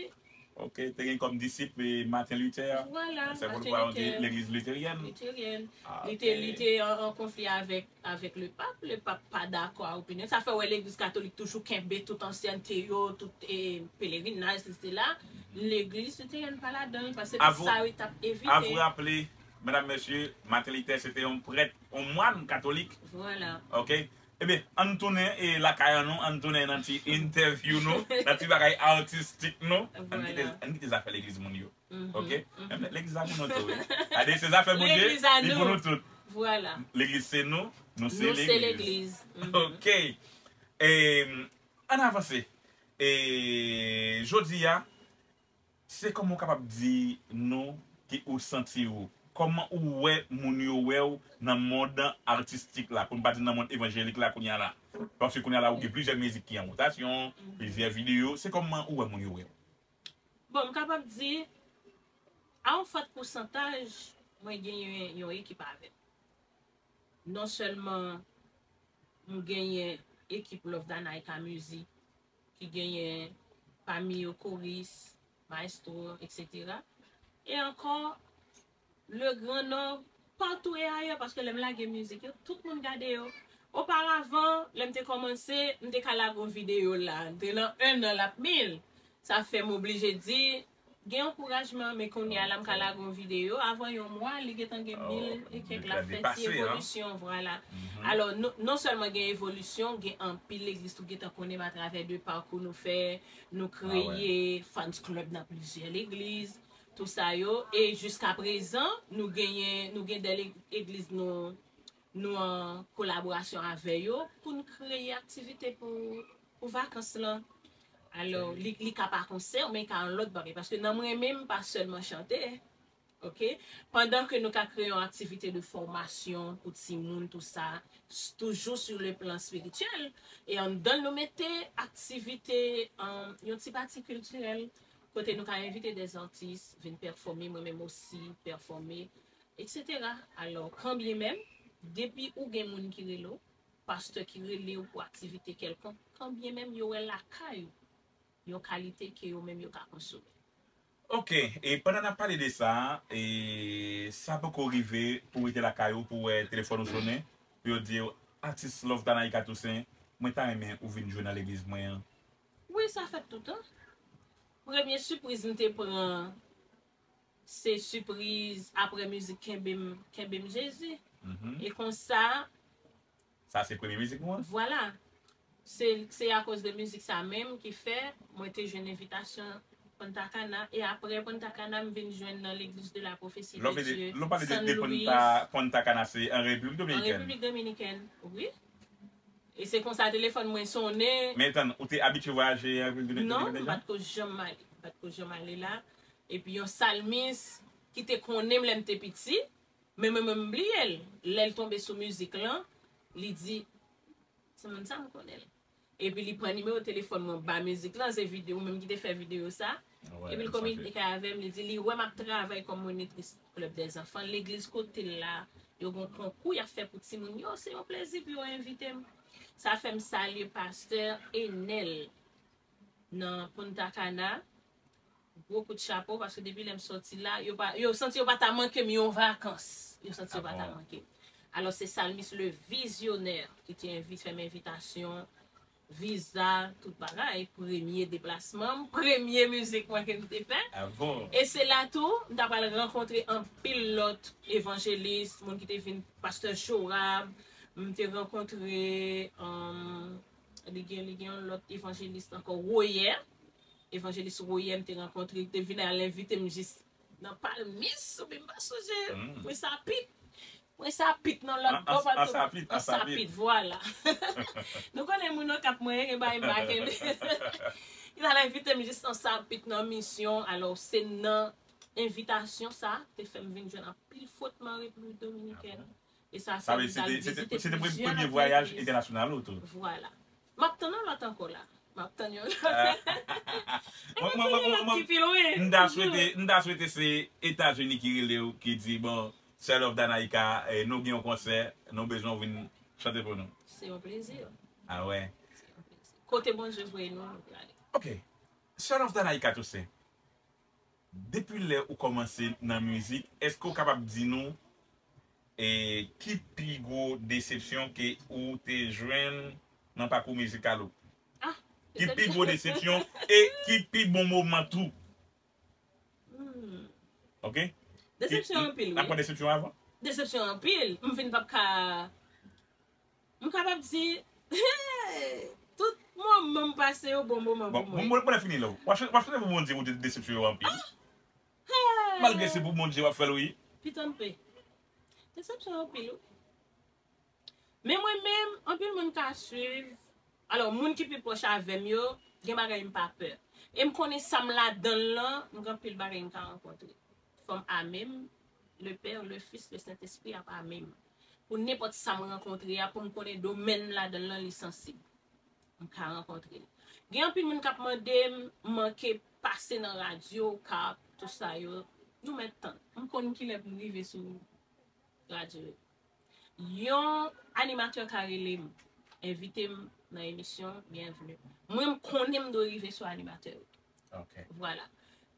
Ok, te gen kòm disip eh, Martin Luther. Vwala, Se pou Martin nou Luther. Legliz literyen. Literyen. Ah, Li te, ok. li te an, an konfli avèk, avèk le pap. Le pap pa dakò a opinyon. Sa fè wè legliz katolik toujou kenbe tout ansyènte yo, tout eh, pelerinaj, et cetera. Legliz literyen pa ladan l, paske Avou- sa yo t ap evite. A vous rappeler, medam, mesye, Martin Luther se te yon prèt, yon mwan katolik. Vwala. Ok? Ebyen, ann tounen e lakay an nou, ann tounen nan ti entèvyou nou, nan ti bagay atistik nou. Ann kite, Vwala. Ann kite zafè legliz moun yo. Mhm, Ok? mhm. Menm legliz a pou nou tou, wi. Gade, se zafè Bondye, Legliz a li nou. Pou nou tout. Vwala. Legliz se nou, nou se Nou se legliz. Legliz. Mhm. Ok. E, ann avanse. E, jodi a, se kòman w kapab di nou ki ou santi ou? Kòman ou wè moun yo wè w nan mond atistik la, pou n pa di nan mond evanjelik la kounye a la? Paske kounye a la, ou gen plizyè mizik ki an wotasyon, plizyè videyo. Se kòman ou wè moun yo wè w? Bon, m kapab di, a yon fòt pousantaj, mwen genyen yon ekip avè m. Non sèlman m genyen ekip Love Danaika Music, ki genyen pami yo koris, maestro, et cetera. E ankò, le Grand Nord, patou e ayè, paske lè m lage mizik yo, tout moun gade yo. Oparavan, lè m te kòmanse, m te ka lage yon videyo la, m te nan en an l ap mil. Sa fè m oblije di, gen ankourajman, men kounye a la m ka lage yon videyo. Avan yon mwa, li gentan gen mil e kèk, l ap fè ti evolisyon, vwala. Alò, non, non sèlman gen evolisyon, gen anpil legliz tou gentan konnen m atravè de pakou nou fè, nou kreye fans club nan plizyè legliz, tou sa yo. E jiska prezan, nou genyen, nou gen de legliz nou, nou an kolaborasyon avè yo pou n kreye aktivite pou, pou vakans lan. Alò, li, li ka pa konsè, men li ka yon lòt bagay. Paske nan mwen menm, pa sèlman chante. Ok? Pandan ke nou ka kreye yon aktivite de fòmasyon pou timoun, tou sa, s- toujou sou le plan espirityèl, e anndan l nou mete aktivite, um, yon ti pati kiltirèl, kote nou ka envite de atis vin pèfòme, mwen menm osi pèfòme, et cetera. Alò, kanbyen menm, depi ou gen moun ki rele w, pastè ki rele w pou aktivite kèlkonk, kanbyen menm yo wè lakay ou, yon kalite ke yo menm yo ka konsome. Ok, e pandan n ap pale de sa, e sa poko rive pou w rete lakay ou pou w wè telefòn ou sonnen, pou yo di w, atis Love Danaika Toussaint, mwen ta renmen ou vin jwe nan legliz mwen an. Wi, sa fèt toutan. Premye sipriz m te pran, se sipriz apre mizik Kenbe m, Kenbe m Jezi. Mhm. E konsa, Sa se premye mizik nou an? Vwala. Se, se akoz de mizik sa menm ki fè mwen te jwenn envitasyon Punta Cana. E apre Punta Cana, m vin jwenn nan Legliz de la Profesi Lè w de pale de, Dye, lè w pale de, San de Luis, Punta, Punta Cana, se an Repiblik an Dominikèn? Repiblik Dominikèn, wi. E se konsa telefòn mwen sonnen. Men tann, ou te abitye vwayaje an Repiblik Non, Dominikèn m pa t ko janm ale. M pa t ko janm ale la. Epi yon salmis ki te konnen m lè m te piti, men mwen menm m bliye l. Lè l tonbe sou mizik lan, li di, "Timoun sa m konnen l." Epi li pran nimewo telefòn mwen, ba mizik lan, se videyo, ou menm ki te fè videyo sa. Epi l kominike avè m, li di li wè m ap travay kòm monitris club des enfants. Legliz kote l la, yo gen konkou y ap fè pou timoun yo, se yon plezi pou yo envite m. Sa fè m salye pastè Enel nan Punta Cana. Gwo kout chapo, paske depi lè m soti la, yo pa, yo santi yo pa ta manke m yon vakans. Yo santi yo pa ta manke m. Alò, se Salmis le Vizyonè ki te envi-, fè m envitasyon, viza, tout bagay. Premye deplasman m, premye mizik mwen ke m te fè. E se la tou, m ta pral rankontre anpil lòt evanjelis, moun ki te vin, pastè Jorab, m te rankontre, um, li gen, li gen yon lòt evanjelis ankò, Royer. Evanjelis Royer, m te rankontre, li te vin al envite m jis nan Palmis, oubyen m pa sonje, Pwesapit. Mwen sapit nan lòt bò pa tou. An sapit, an sapit, vwala. Nou konnen moun yo k ap mwen gen bay m pa kenbe. Li t al envite m jis an sapit nan misyon, alò se nan envitasyon sa te fè m vin jwenn anpil fwotman Repiblik Dominikèn. E sa fè m t al vizite plizyè lòt legliz. Sa vle di se te premye vwayaj entènasyonal ou tou? Vwala. M ap tann yon lòt ankò la. M ap tann yon lòt. Mwen, mwen, mwen, mwen, mwen, m ta swete, m ta swete se Etazini ki rele w, ki di, bon, Sè Love Danaïka, eh, nou gen yon konsè, nou bezwen w vin chante pou nou. Se yon plezi. Ah wè. Se yon plezi. Kote Bondye voye nou, nou prale. Ok. Sè Love Danaïka Toussaint, depi lè ou kòmanse nan mizik, èske w kapab di nou, e, ki pi gwo desepsyon ke ou te jwenn nan pakou mizikal ou? Ah, ki pi gwo desepsyon e ki pi bon moman tou? Hmm. Ok? Desepsyon anpil, wi. N ap pran desepsyon avan? Desepsyon anpil. M vin p ap ka M kapab di, tout moman m pase yo bon moman pou mwen. Bon, bon, bon, fini la. W ap chante, w ap chante pou Bondye ou te desepsyon yo anpil. Malgre se pou Bondye w ap fè l, wi. Pitanpe. Desepsyon anpil, wi. Men mwen menm, anpil moun ka swiv. Alò, moun ki pi pwòch avè m yo, gen bagay m pa pè. E m konnen sa m ladan l lan, m gen anpil bagay m ka rankontre. Fò m ame m, le Père, le Fils, le Saint-Esprit ap ame m. Pou nenpòt sa m rankontre a, pou m konnen domèn m ladan l lan, li sansib. M ka rankontre l. Gen anpil moun k ap mande m, m manke pase nan radyo, k ap, tout sa yo. Nou mèt tann. M konn kilè pou m rive sou radyo yo. Yon animatè ka rele m, envite m nan emisyon, byenvni. Mwen, m konnen m dwe rive sou animatè yo. Ok. Vwala.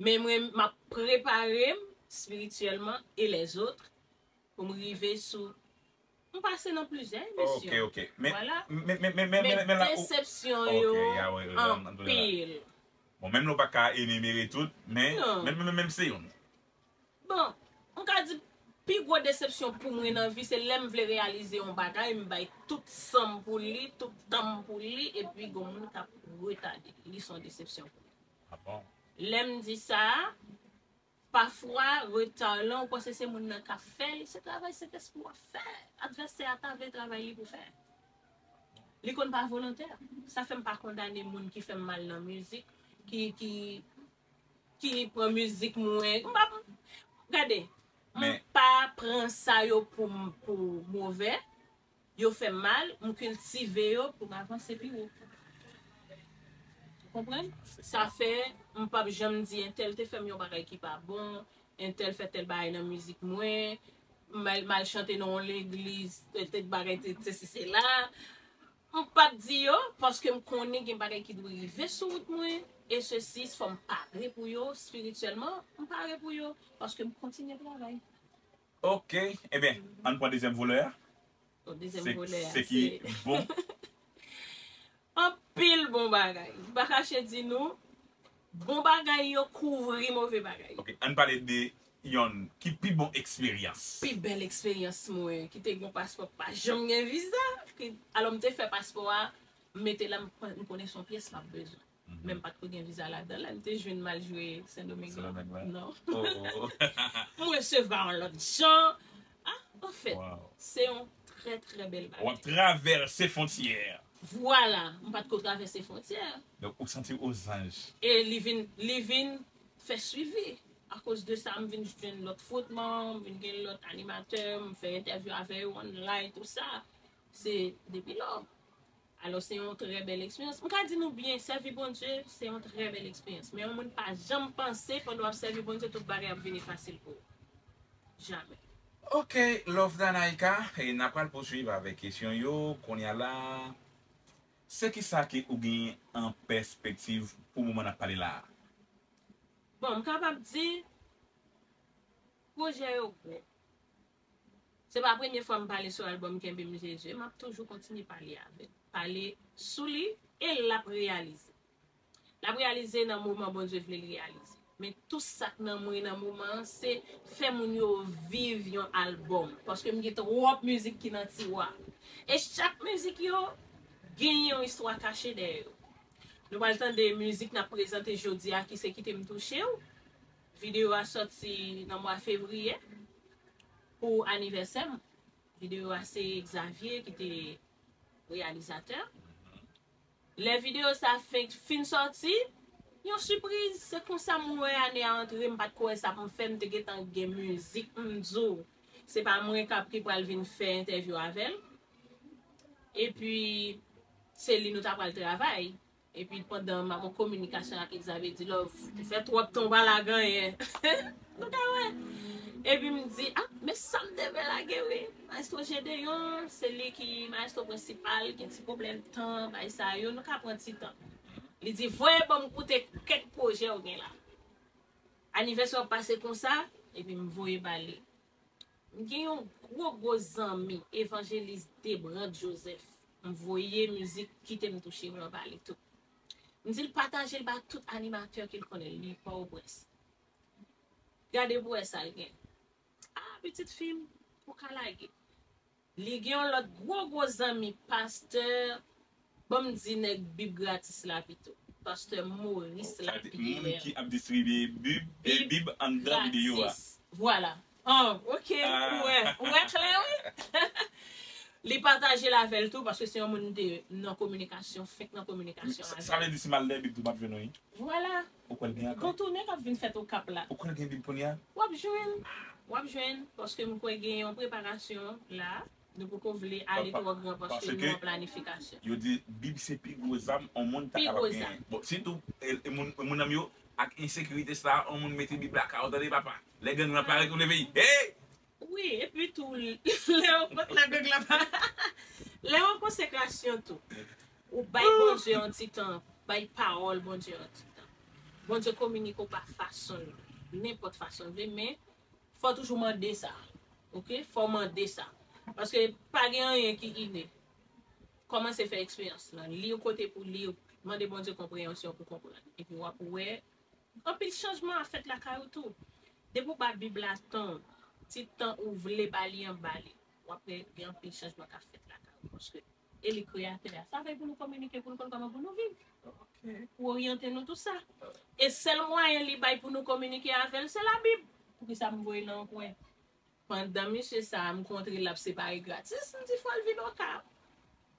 Men mwen, m ap prepare m espirityèlman e lèzòt pou m rive sou. M pase nan plizyè emisyon. Ok, ok. Men, vwala. Men, men, men, men, men, men la, desepsyon yo anpil. Bon, menm nou pa ka enimere tout, men, men, men, men, men se youn. Bon, m ka di, pi gwo desepsyon pou mwen nan vi, se lè m vle reyalize yon bagay, m bay tout san m pou li, tout tan m pou li, epi gon moun k ap retade. Li se yon desepsyon pou mwen. Ah bon? Lè m di sa, pafwa, reta lan, ou panse se moun nan k ap fè l, se travay Sentespri w ap fè. Advèsè a ta vle travay li pou fè. Li konn pa volontè. Sa fè m pa kondane moun ki fè m mal nan mizik, ki, ki, ki pran mizik mwen. M pa, gade, m pa pran sa yo pou m, pou move. Yo fè m mal, m kiltive yo pou m avanse pi wo. Ou konprann? Sa fè m p ap janm di entèl te fè m yon bagay ki pa bon, entèl fè tèl bagay nan mizik mwen, m al, m al chante nan yon legliz, tèl, tèl bagay, tèl sesi, sela. M p ap di yo, paske m konnen gen bagay ki dwe rive sou wout mwen, e sesi, fò m pare pou yo espirityèlman, m pare pou yo, paske m kontinye travay. Ok, ebyen, ann pran dezyèm volè a. Bon, dezyèm volè a, se ki bon. Anpil bon bagay. M pa kache di nou, bon bagay yo kouvri move bagay. Ok, ann pale de yonn ki pi bon eksperyans. Pi bèl eksperyans mwen, ki te gen yon paspò, pa janm gen viza. Ki, alò, m te fè paspò a, m mete la, m, m konnen se yon pyès m ap bezwen. Men m pa t ko gen viza ladan l, m te jwenn m al jwe Sendomeng lan. Sendomeng lan? Non. M resevwa yon lòt jan. Ah, anfèt, se yon trè, trè bèl bagay. W ap travèse fwontyè. Vwala, m pa t ko travèse fwontyè. Donk, ou santi w ozanj. E li vin, li vin fè swivi. Akoz de sa, m vin jwenn lòt fwotman, m vin gen lòt animatè, m fè entèvyou avè yo, online, tout sa. Se depi lò. Alò, se yon trè bèl eksperyans. M ka di nou byen, sèvi Bondye, se yon trè bèl eksperyans. Men yon moun pa janm panse pandan w ap sèvi Bondye, tout bagay ap vini fasil pou ou. Jamè. Ok, Love Danaïka, e n ap pral pouswiv avèk kesyon yo. Kounye a la, se kisa ke ou gen an pèspektiv pou moman n ap pale la a? Bon, m kapab di, pwojè yo gwo. Se pa premye fwa m pale sou albòm Kenbe m Jezi, m ap toujou kontinye pale avè l. Pale sou li e l ap reyalize. L ap reyalize nan moman Bondye vle l reyalize. Men tou sa k nan mwen nan moman an, se fè moun yo viv yon albòm. Paske m gen twòp mizik ki nan tiwa. E chak mizik yo genyen yon istwa kache dèyè yo. Nou pral tande mizik n ap prezante jodi a ki se Kite m touche w. Videyo a sòti nan mwa fevriye pou anivèsè m. Videyo a se Xavier ki te reyalizatè. Lè videyo sa fenk fin sòti, yon sipriz, se konsa m wè ane a antre, m pa t kwè sa pou m fè, m te gentan gen mizik, m di w, se pa mwen k ap ki pral vin fè entèvyou avè l. Epi, se li nou ta pral travay. Epi pandan m ap an kominikasyon ak Xavier di, Love, ou fè twòp tan w pa lage anyen. Nou ka wè. Epi m di, ah, men sa m te vle lage wi. Maestro Gedeon, se li ki maestro prensipal, gen ti pwoblèm tan, bay sa yo, nou ka pran ti tan. Li di, voye ban m koute kèk pwojè w gen la. Anivèsè w ap pase konsa, epi m voye ba li. M gen yon gwo gwo zanmi, Evanjelis Debrand Joseph. M voye mizik Kite m touche w lan ba li tou. M di l pataje l ba tout animatè ke l konnen, li Pòtoprens. Gade pou wè sa l gen. Ah, pitit fi m, ou ka lage. Li gen yon lòt gwo gwo zanmi, pastè, ban m di nèg Bib gratis la pito. Pastè Maurice Lapierre. Moun ki ap distribye Bib, e Bib anndan videyo a. Gratis. Vwala. Ah, ok. Ou wè, ou wè klè, wi. Li pataje l avè l tou, paske se yon moun m te nan kominikasyon, fenk nan kominikasyon avè l. Sa vle di si m al dèyè Bib tou, m ap jwenn ou, wi. Vwala. Ou kwè l gen ankò? Gon tounen k ap vin fèt Okap la. Ou kwè l gen Bib kounye a? W ap jwenn. W ap jwenn, paske m kwè gen yon preparasyon la. Nou poko vle ale twò gran paske nou an planifikasyon. Yo di Bib se pi gwo zam yon moun ta kapab genyen. Bon, sitou e, e moun, e moun nan yo ak ensekirite sa, yon moun mete Bib lakay ou, tande papa. Lè gang lan parèt, ou leve, hey! Wi, epi tou, lè w, lè gang lan pa, lè w an konsekrasyon tou, ou bay Bondye yon ti tan, bay pawòl Bondye yon ti tan. Bondye kominike w pa fason l, nenpòt fason l vle, men fò w toujou mande sa. Ok? Fò w mande sa. Paske pa gen anyen ki ine. Kòmanse fè eksperyans lan. Li yon kote pou li, mande Bondye konpreyansyon pou konprann. Epi w ap wè, anpil chanjman ap fèt lakay ou tou. Depi w ba Bib la tan, ti tan ou vle ba li an, ba li. W ap wè gen anpil chanjman k ap fèt lakay ou. Paske e li kreyatè a. Sa fè pou nou kominike, pou nou konn kòman pou nou viv. Pou oryante nou tou sa. E sèl mwayen li bay pou nou kominike avè l, se Labib. Poukisa m voye l nan yon kwen? Pandan misye sa a, m kontre l ap separe gratis, m di fò l vin Okap.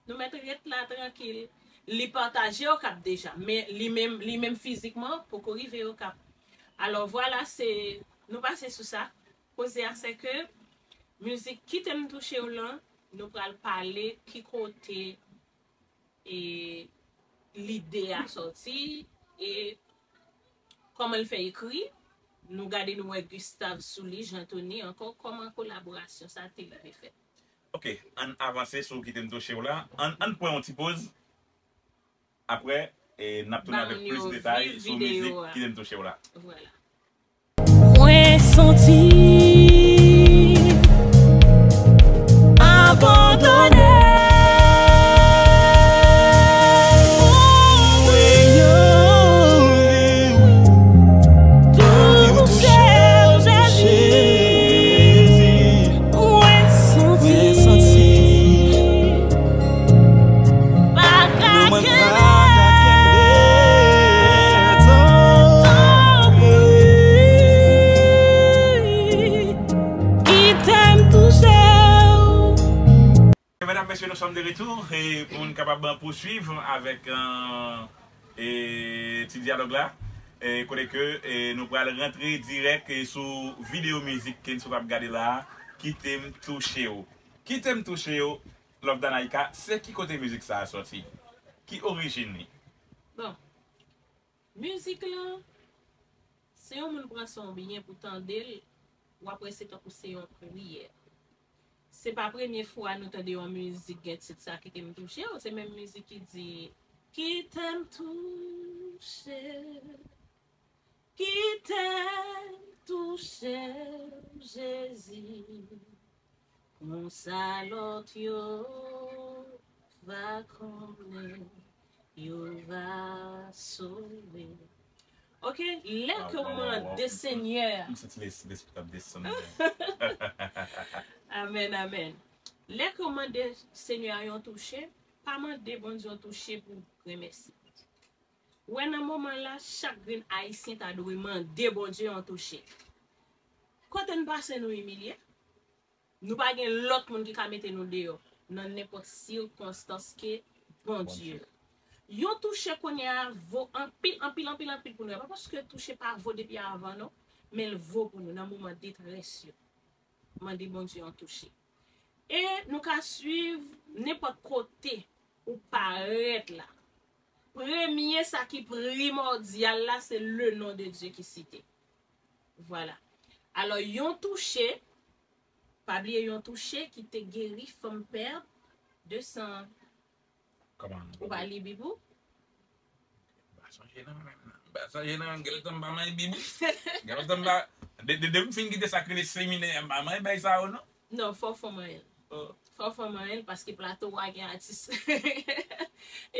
Nou mèt ret la trankil. Li pataje Okap deja, men li menm, li menm fizikman poko rive Okap. Alò vwala, se, nou pase sou sa. Koze a se ke mizik Kite m touche w lan, nou pral pale ki kote e lide a sòti, e kòman l fè ekri. Nou gade, nou wè Gustave sou li, Jean Thony ankò, kòman kolaborasyon sa te rive fèt. Ok, ann avanse sou Kite m touche w la. Ann, ann pran yon ti poz. Apre, e, n ap tounen avèk plis detay sou mizik Kite m touche w la. Vwala. Mwen santi abandone. Mwen yo, touche w, Jezi. Mwen santi, mwen santi pa ka kenbe, tanpri, kite m touche w. Medam, mesye, nou sòm de retou, e pou nou kapab pouswiv avèk, e, e, ti dyalòg la, e, kote ke, e, nou pral rantre dirèk, e, sou videyo mizik ke nou ap gade la a, Kite m touche w. Kite m touche w, Lovedanaïka, se ki kote mizik sa a sòti? Ki orijin li? Bon, mizik lan, se yon moun pran son byen pou tande l, w ap wè se tankou se yon priyè. Se pa premye fwa nou tande yon mizik gen tit sa, Kite m touche w, se menm mizik ki di, Kite m touche, kite m touche w, Jezi. Konsa lòt yo va konnen, yo va sove. Ok, lè ke w mande Senyè a. M santi lespri ap desann. Amèn, amèn. Lè ke w mande Senyè a yon touche, pa mande Bondye yon touche pou remèsye. Ou wè nan moman la, chak grenn Ayisyen ta dwe mande Bondye yon touche. Kote n pase nou imilye? Nou pa gen lòt moun ki ka mete nou deyò nan nenpòt sikonstans ke Bondye. Yon touche kounye a vo anpil, anpil, anpil, anpil pou nou. Pa paske touche pa vo depi avan, non, men l vo pou nou nan moman detrès yo. Mande Bondye yon touche. E nou ka swiv nenpòt kote ou parèt la. Premye, sa ki primòdyal la, se le nom de Dieu ki site. Vwala. Alò, yon touche, pa bliye yon touche ki te geri fanm pèd de san. Kòman? Ou pa li Bib ou? M pa sonje non, menm non. M pa sonje non, gen lontan m pa manyen Bib. Gen lontan m pa, de, de, depi m fin kite sa k rele seminè a, m pa manyen bagay sa yo non. Non, fò w fè w manyen l. Oh. Fò w fè w manyen l, paske plato a gen atis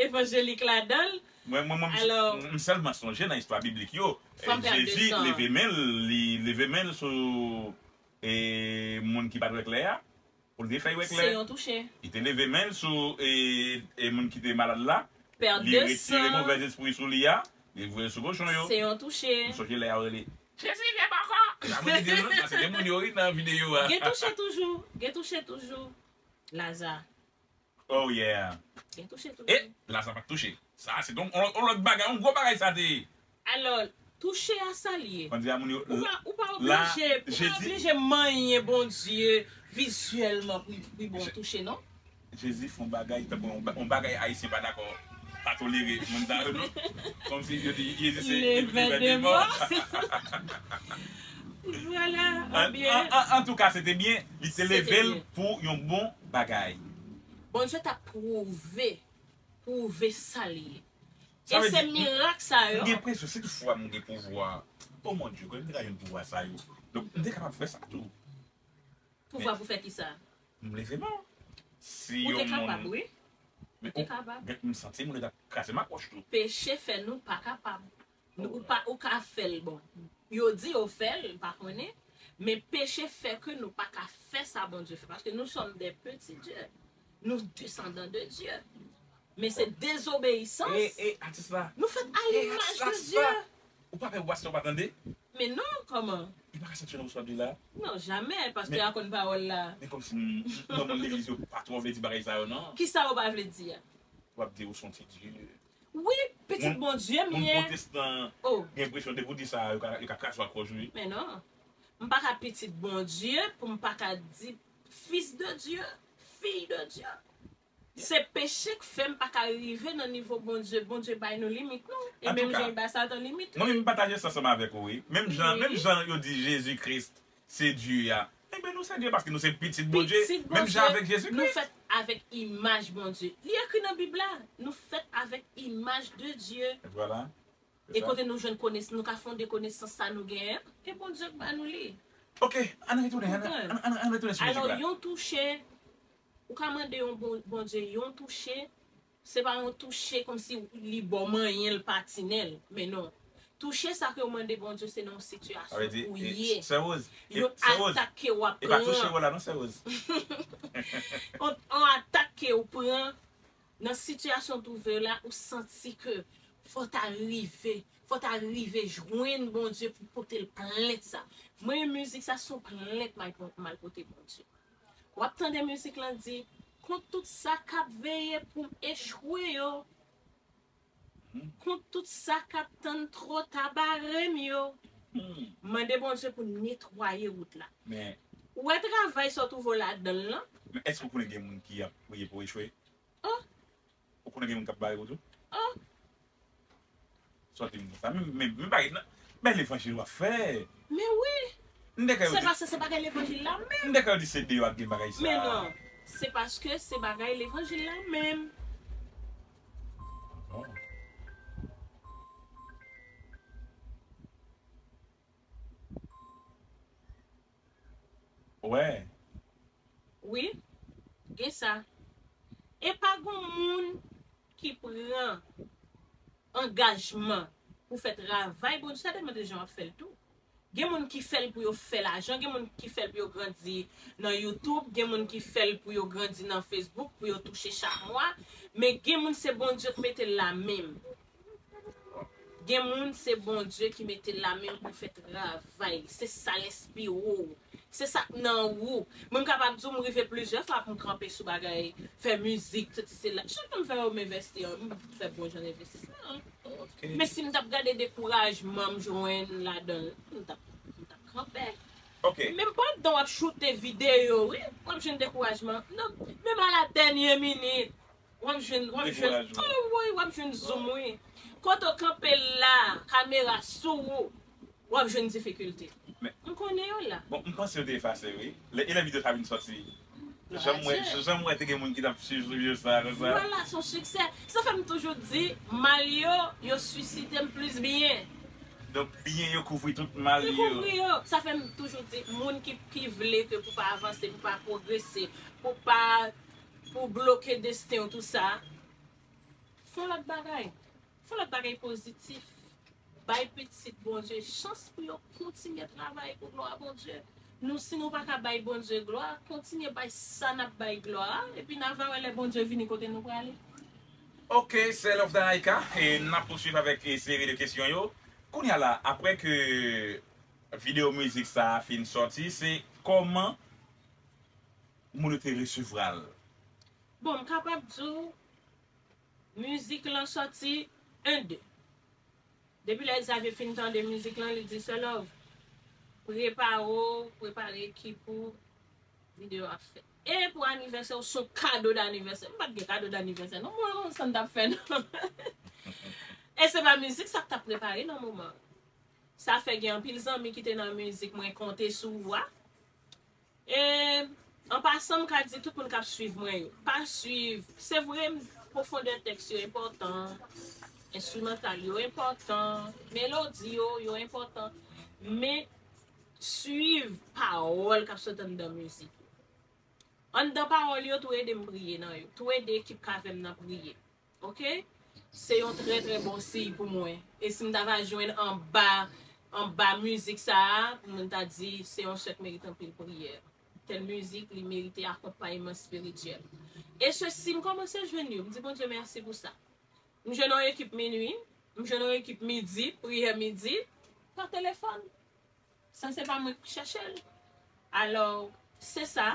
evanjelik ladan l. Mwen, mwen, mwen, m, Alò, m, m sèlman sonje nan istwa biblik yo. Fanm pèd de Jezi san. Leve men l, li leve men l sou, e, moun ki pa t wè klè a, pou l te fè yo wè klè. Se yon touche. Li te leve men l sou, e, e, moun ki te malad la. Pèd de san. Li retire movèz espri sou li a, li voye l sou kochon yo. Se yon touche. M sonje lè y ap rele, "Jezi, vye bòkò!" Sa moun ki te rele, sa se te moun yo wi nan videyo a. Gen touche toujou. Gen touche toujou. Laza. Oh yeah. Gen touche toujou. E Laza pa t touche. Sa se yon, yon, yon lòt bagay, yon gwo bagay sa te ye. Alò, touche a sa l ye. Ou pa, ou pa oblije, ou pa oblije manyen Bondye vizyèlman pou, pou bon touche, non? Jezi fè yon bagay, tankou yon ba-, yon bagay Ayisyen pa dakò, pa tolere moun sa yo, non? Kòmsi yo di Jezi se levè de mò. Vwala, an, ebyen. An, an, antouka, se te byen. Li te leve l pou yon bon bagay. Bondye t ap pwouve, pwouve sa l ye. E se mirak sa yo. M gen enpresyon, si toutfwa m gen pouvwa, oh mon Dieu, kòman m te ka jwenn pouvwa sa yo? Donk, m te kapab fè sa tou. Pouvwa pou fè kisa? M leve men. Si yon moun. Ou te kapab, wi. Ou te kapab. Men m santi moun yo t ap kraze m ak wòch tou. Peche fè nou pa kapab. Nou, ou pa, ou ka fè l, bon. Yo di yo fè l, m pa konnen. Men peche fè ke nou pa ka fè sa Bondye fè. Paske nous sommes des petits dieux. Nous descendons de Dieu. Men se dezobeyisans. E, e, atis la. Nou fèt a limaj de Dye. Ou pa pè pou pastè ou pa tande? Men non, kòman? Li pa ka santi nan bouch li la? Non, jamè, pastè a konn pawòl la. Men kòmsi m, m, m, moun legliz yo pa twò vle di bagay sa yo, non. Kisa yo pa vle di a? W ap di ou se yon ti Dye. Wi, pitit Bondye m ye. Moun pwotestan gen enpresyon depi w di sa, yo ka, yo ka kraze w ak wòch, wi. Men non. M pa ka pitit Bondye pou m pa ka di fils de Dieu, fille de Dieu. Se peche k fè m pa ka rive nan nivo Bondye. Bondye bay nou limit nou. E menm jan li bay Satan limit li. Mwen menm m pataje sa ansanm avèk ou, wi. Menm jan, menm jan yo di Jezi Kris se Dye a. Ebyen, nou se Dye paske nou se pitit Bondye. Pitit Bondye, menm jan avèk Jezi Kris. Nou fèt avèk imaj Bondye. Li ekri nan Bib la, nou fèt avèk imaj de Dye. Vwala. E kote nou jwenn konesans, nou ka fonde konesans sa nou genyen, e Bondye k ba nou li. Ok, ann retounen, ann, ann, ann, ann retounen sou mizik la. Alò, yon touche, ou ka mande yon bon, Bondye yon touche, se pa yon touche kòmsi li ba w manyen l, patinen l, men non. Touche sa ke w mande Bondye, se nan yon sitiyasyon ou ye. Yon atak ke w ap pran. E pa touche w la non, sè Rose. Yon, yon atak ke w pran nan sitiyasyon w twouve w la, ou santi ke fò w ta rive, fò w ta rive jwenn Bondye pou pote l plent sa. Mwen, mizik sa se yon plent m al po-, m al pote Bondye. W ap tande mizik lan di, kont tout sa k ap veye pou m echwe yo, kont tout sa k ap tann twò ta bare m yo, mande Bondye pou netwaye wout la. Ou wè travay sa w twouve w ladan l lan? Men èske w konnen gen moun ki ap priye pou w echwe? Oh! Ou konnen gen moun k ap bare w tou? Oh! Sòti m konsa. Men, men, men bagay nan, men levanjil w ap fè. Men wi. Se pa sa, se bagay levanjil la menm. M te kwè yo di se deyò ak gen bagay sa. Men non. Se paske se bagay levanjil la menm. Bon. Wè. Wi, gen sa. E pa gon moun ki pran angajman pou fè travay Bondye, sa depann de jan w ap fè l tou. Gen moun ki fè l pou yo fè lajan, gen moun ki fè l pou yo grandi nan YouTube, gen moun ki fè l pou yo grandi nan Facebook, pou yo touche chak mwa. Men gen moun se Bondye k mete l la menm. Gen moun se Bondye ki mete l la menm pou fè travay li. Se sa l enspire w. Se sa k nan ou. Mwen, m kapab di w, m rive plizyè fwa pou m kanpe sou bagay, fè mizik, sesi sela. Chak fwa m fè yo, m envesti, m fè bon jan envestisman. Men si m t ap gade dekourajman m jwenn ladan l, m t ap, m t ap kanpe. Men pandan w ap choute videyo, wi, w ap jwenn dekourajman. Non, menm a la dènye minit, w ap jwenn, w ap jwenn, oh, wi, w ap jwenn zoom, wi. Kote w kanpe la, kamera sou ou, w ap jwenn difikilte. M konnen yo la. Bon, m panse yo te efase, wi. Lè, e lè videyo sa vin sòti? Jan m wè, jan m wè te gen moun ki t ap swiv sou videyo sa, konsa. Vwala, se yon siksè. Sa fè m toujou di, mal yo, yo sisite m plis byen. Donk, byen yo kouvri tout mal yo. Yo kouvri yo. Sa fè m toujou di, moun ki, ki vle ke pou pa avanse, pou pa pwogrese, pou pa, pou bloke desten w, tou sa, fè yon lòt bagay. Fè yon lòt bagay pozitif. Bay pitit Bondye chans pou yo kontinye travay pou glwa Bondye. Nou, si nou pa ka bay Bondye glwa, kontinye bay sa n ap bay glwa a, epi n a va wè lè Bondye vini kote nou prale. Ok, sè Love Danaika, e n ap pouswiv avèk, e, seri de kesyon yo. Kounye a la, apre ke videyo mizik sa a fin sòti, se kòman moun yo te resevwa l? Bon, m kapab di w, mizik lan sòti, en, de. Depi lè Xavier fin tande mizik lan, li di, Sè Love, prepare w, prepare ekip ou, videyo ap fèt. E pou anivèsè w, se yon kado danivèsè. M pa t gen kado danivèsè, non, mwen, konn sa m t ap fè, non. E se pa mizik sa k t ap prepare nan moman an. Sa fè gen anpil zanmi ki te nan mizik mwen, Konte sou ou a. E, an pasan, m ka di tout moun k ap swiv mwen yo, pa swiv. Se vre, pwofondè tèks yo enpòtan, enstrimantal yo enpòtan, melodi yo, yo enpòtan, men swiv pawòl k ap sot anndan mizik yo. Anndan pawòl yo, tou ede m priye nan yo, tou ede ekip k avè m nan priye. Ok? Se yon trè, trè bon siy pou mwen. E si m ta va jwenn anba, anba mizik sa a, pou moun ta di, se yon sè k merite anpil priyè. Tèl mizik, li merite akonpayman espirityèl. E sesi, m kòmanse jwenn yo. M di Bondye mèsi pou sa. M jwenn yon ekip minwi, m jwenn yon ekip midi, priyè midi, pa telefòn. Sa se pa mwen k chèche l. Alò, se sa.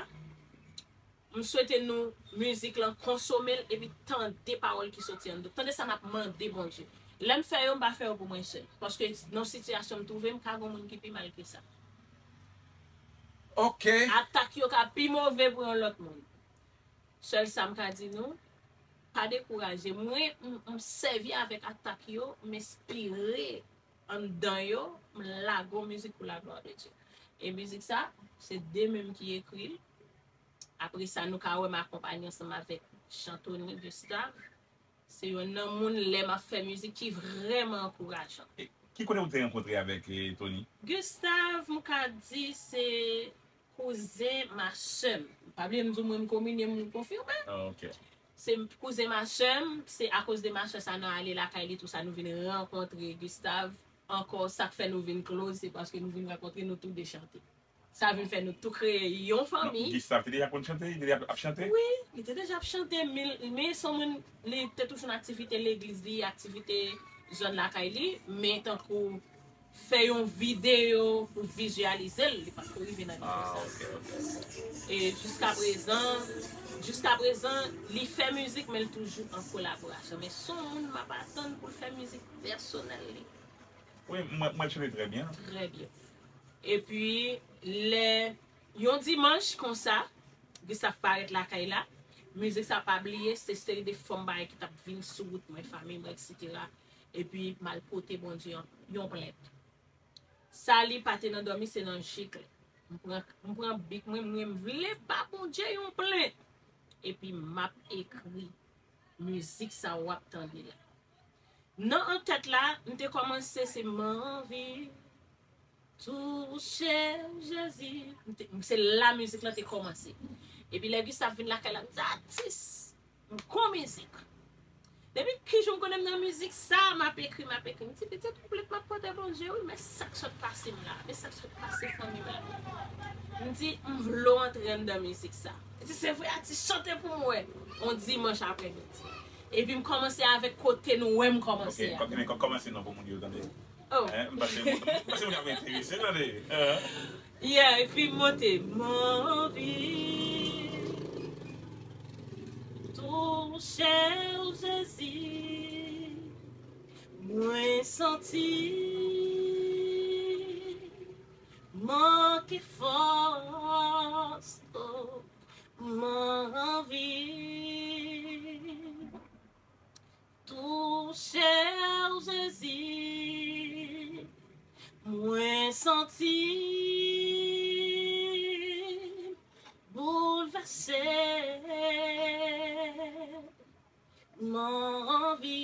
M swete nou, mizik lan, konsome l epi tande pawòl ki soti anndan. Tande sa n ap mande Bondye. Lè m fè yo, m pa fè yo pou mwen sèl. Paske nan sitiyasyon m twouve m, ka gen moun ki pi mal ke sa. Ok. Atak yo ka pi move pou yon lòt moun. Sèl sa m ka di nou, pa dekouraje. Mwen, m, m sèvi avèk atak yo, m enspire anndan yo, m lage yon mizik pou la glwa de Dye. E mizik sa, se de menm ki ekri l. Apre sa, nou ka wè m akonpanye ansanm avèk Jean Tony Gustave. Se youn nan moun lè m ap fè mizik ki vrèman ankourajan. E ki kote ou te rankontre avèk, eh, Tony? Gustave, m ka di se kouzen ma sè m. Pa bliye m di w mwen m kominye, m konfime. Ah, ok. Se kouzen ma sè m, se akoz de ma sè sa nan ale lakay li, tou sa, nou vin rankontre Gustave. Ankò, sa k fè nou vin close, se paske nou vin rankontre, nou tou de chante. Sa vin fè nou tou kreye yon fanmi. Gustave te deja konn chante? Li te deja ap chante? Wi, li te deja ap chante, men, men se yon moun, li te toujou nan aktivite legliz li, aktivite zòn lakay li, men tankou fè yon videyo pou vizyalize l, li pa t ko rive nan nivo sa. Ah, ok, ok. E jiska prezan, jiska prezan, li fè mizik, men l toujou an kolaborasyon. Men se yon moun m ap atann pou l fè mizik pèsonèl li. Wi, mwen, mwen chante trè byen. Trè byen. Epi, lè yon dimanch konsa, Gustave parèt lakay la, mizik sa pa bliye, se seri de fòm bagay ki t ap vin sou wout mwen, fanmi mwen, etsetera. Epi, m al pote Bondye yon, yon plent. Sa li pa te nan dòmi, se nan jik li. M pran, m pran bik mwen, mwen, m vle ba Bondye yon plent. Epi, m ap ekri mizik sa w ap tande la. Nan antèt la, m te kòmanse se m anvi touche Jezi. M te, se la mizik lan te kòmanse. Epi lè Gustave vin lakay la, m di, atis, m gon mizik. Depi kijan m konnen m nan mizik sa, m ap ekri, m ap ekri. M di, pitit, m plen m ap pote Bondye, wi, men sa k sot pase m la, men sa k sot pase fanmi m la. M di, m vle w antre anndan mizik sa. Li di, se vre, atis, chante pou m wè. On dimanch aprèmidi. Epi m kòmanse avèk Kote nou wè m kòmanse a. Ok, kò-, men kò-, kòmanse non pou moun yo tande. Oh. Hein, m panse m panse moun ap enterese, tande. Hein? Yeah, epi m monte. M anvi touche w, Jezi. Mwen santi manke fòs. Oh, m anvi touche w, Jezi. Mwen santi m boulvèse. M anvi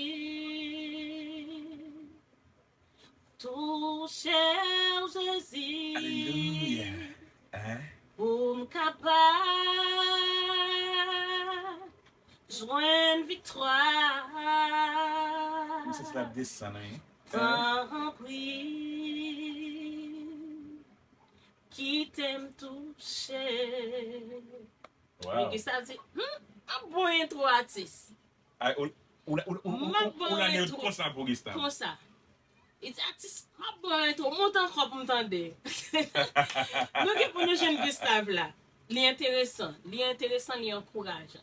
touche w, Jezi. Alelouya. Hein? Pou m kapab jwenn viktwa. Misye se la desann, wi. Tanpri, kite m touche. Wow. Gustave di, hmm, an bon entwo atis. Ay, ou, ou, ou, ou, ou, M ap ou, ou lage yo bon konsa pou Gustave. Konsa. Li di, atis, m ap bon entwo, monte ankò pou m tande. Nou gen pou nou jwenn Gustave la. Li enteresan. Li enteresan, li ankourajan.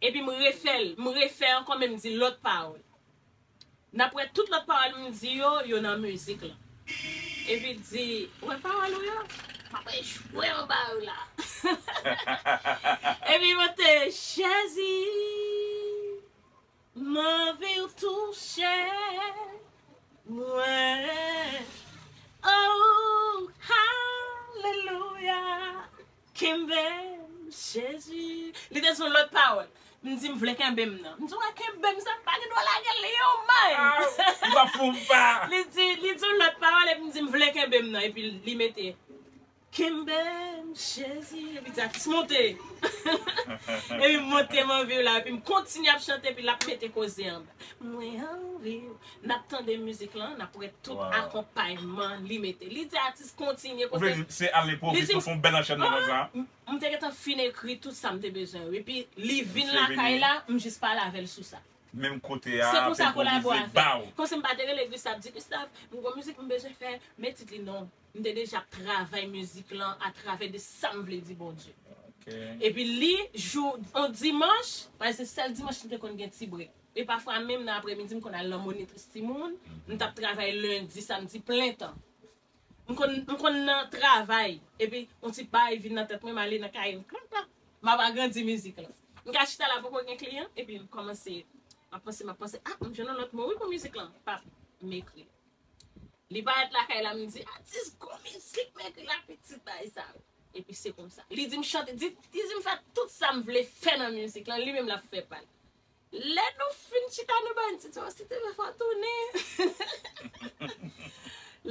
Epi m refè l, m refè ankò, men m di lòt pawòl. N ap wè tout lòt pawòl m di yo, yo nan mizik lan. Epi l di, wè pawòl ou yo? M ap jwe anba yo la. Epi m te, Jezi, m anvi w touche mwen. Oh, alelouya. Kenbe m, Jezi. Li te sou lòt pawòl. M di, m vle kenbe m nan. M di, wè kenbe m, sa m pa gen dwa lage l, li yon may. Ah, m pa fou, m pa. Li di, li di yon lòt pawòl, epi m di, m vle kenbe m nan. Epi li mete, kenbe m, Jezi. Epi di, atis monte. Epi m monte, m anvi w la. Epi m kontinye ap chante, epi l ap mete koze anba. Mwen anvi w. N ap tande mizik lan, n ap wè tout Wow. akonpayman li mete. Li di atis kontinye Ou vle kote. di se al enpwovize, Li di- ou fè yon bèl anchanjman konsa. M m te gentan fin ekri tout sa m te bezwen yo. Epi li vin Misye lakay vini. La, m jis pale avè l sou sa. Menm kote a, Se konsa ap enpwovize, kolabo a fèt. Baw. Konsi m pa te rele Gustave, di Gustave, m gon mizik m bezwen fè, men tit li non. M te deja ap travay mizik lan atravè de sa m vle di Bondye. Ok. Epi li, jou, on dimanch, paske se sèl dimanch m te konn gen ti brek. E pafwa menm nan apremidi, m konn al nan monitris timoun, m t ap travay lendi, samdi, plen tan. M konn, m konn nan travay, epi on ti bay vin nan tèt mwen, m ale nan kay m, krak, krak, m ap agrandi mizik lan. M ka chita la, poko gen kliyan, epi m kòmanse, m ap panse, m ap panse, ah, m jwenn yon lòt mo, wi, pou mizik lan. Pap, m ekri. Li parèt lakay la, m di, atis, gon mizik, m ekri la, pitit, bay sa. Epi se konsa. Li di m chante, di, li di m fè tout sa m vle fè nan mizik lan, li menm l ap fè pa l. Lè nou fin chita, nou bay, m di, oh, si te vle fò tounen.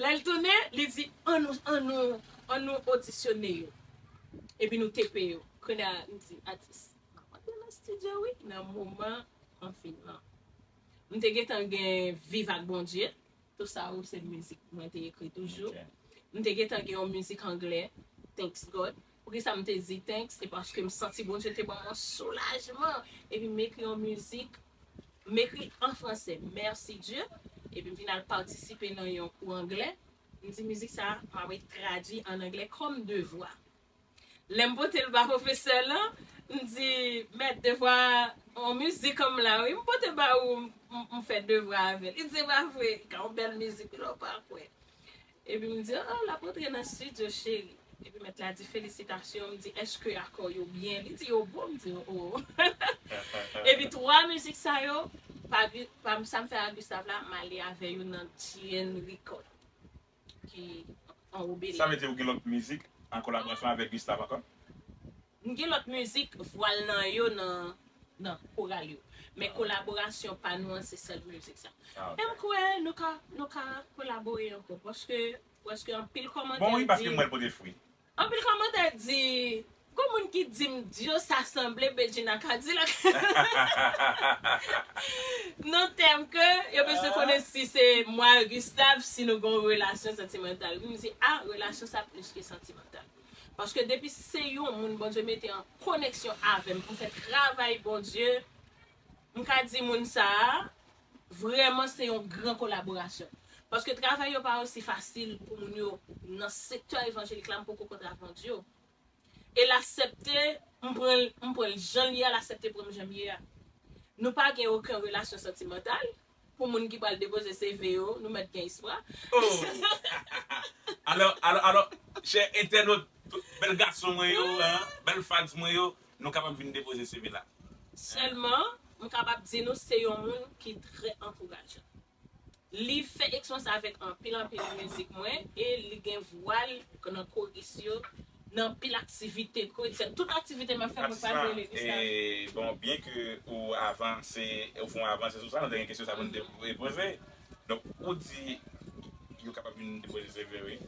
Lè l tounen, li di, an nou, an nou, an nou odisyone yo. Epi nou tepe yo. Kounye a, m di, atis, m ap antre nan estidyo, wi, nan moman konfinman. M te gentan gen Viv ak Bondye. Tout sa yo se mizik mwen te ekri toujou. Ok. M te gentan gen yon mizik anglè, Thanks God. Poukisa m te di thanks? Se paske m santi Bondye te ban m yon soulajman. Epi m ekri yon mizik, m ekri an franse, Merci Dieu. Epi m vin al patisipe nan yon kou anglè. M di mizik sa, m ap tradui an anglè kòm devwa. Lè m pote l ba pwofesè lan, m di, mèt, devwa, yon mizik an m la, wi, m pote ba ou, m, m fè devwa avè l. Li di, se pa vre, ka yon bèl mizik, wi, la w pa kwè. Epi m di, oh, l ap rantre nan estidyo, cheri. Epi mèt la di, felisitasyon. M di, èske akò yo byen? Li di, yo bon. M di, oh. Epi twa mizik sa yo, pa, pa sa m fè a Gustave la, m ale avè yo nan G N Record, ki an Obelè. Sa vle di ou gen lòt mizik an kolaborasyon avèk Gustave ankò? M gen lòt mizik, vwa l nan yo, nan, nan koral yo. Men kolaborasyon pa nou an, se sèl mizik sa. Ah, E m ok. kwè nou ka, nou ka kolabore ankò, paske, paske anpil kòmantè Bon, wi, paske di, m wè l pote fwi. anpil kòmantè di, gon moun ki di m, Dios sa sanble Bedjine ak Kadilak. Nan tèm ke yo bezwen konnen si se mwen ak Gustave, si nou gen yon relasyon santimantal. M di, ah, relasyon sa plis ke santimantal. Paske depi se yon moun Bondye mete an koneksyon avè m pou fè travay Bondye, m ka di moun sa a, vrèman se yon gran kolaborasyon. Paske travay yo pa osi fasil pou moun yo nan sektè evanjelik la, m poko kontre avè Bondye. E l aksepte m pran l, m pran l jan l ye a, l aksepte pran m jan m ye a. Nou pa gen okenn relasyon santimantal. Pou moun ki pral depoze C V yo, nou mèt gen espwa. Oh! Alò, alò, alò, chè entènot, bèl gason mwen yo, hein, bèl fans mwen yo, nou kapab vin depoze C V la. Sèlman, m kapab di nou se yon moun ki trè ankourajan. Li fè eksperyans avèk anpil anpil mizik mwen e li gen vwa l nan koris yo, nan anpil aktivite kretyen. Tout aktivite m ap fè mwen pa jwe legliz la. Bon, byen ke ou avanse, ou fè yon avanse sou sa, nou te gen kesyon sa pou n te poze. Donk, ou di yo kapab vin depoze C V wi.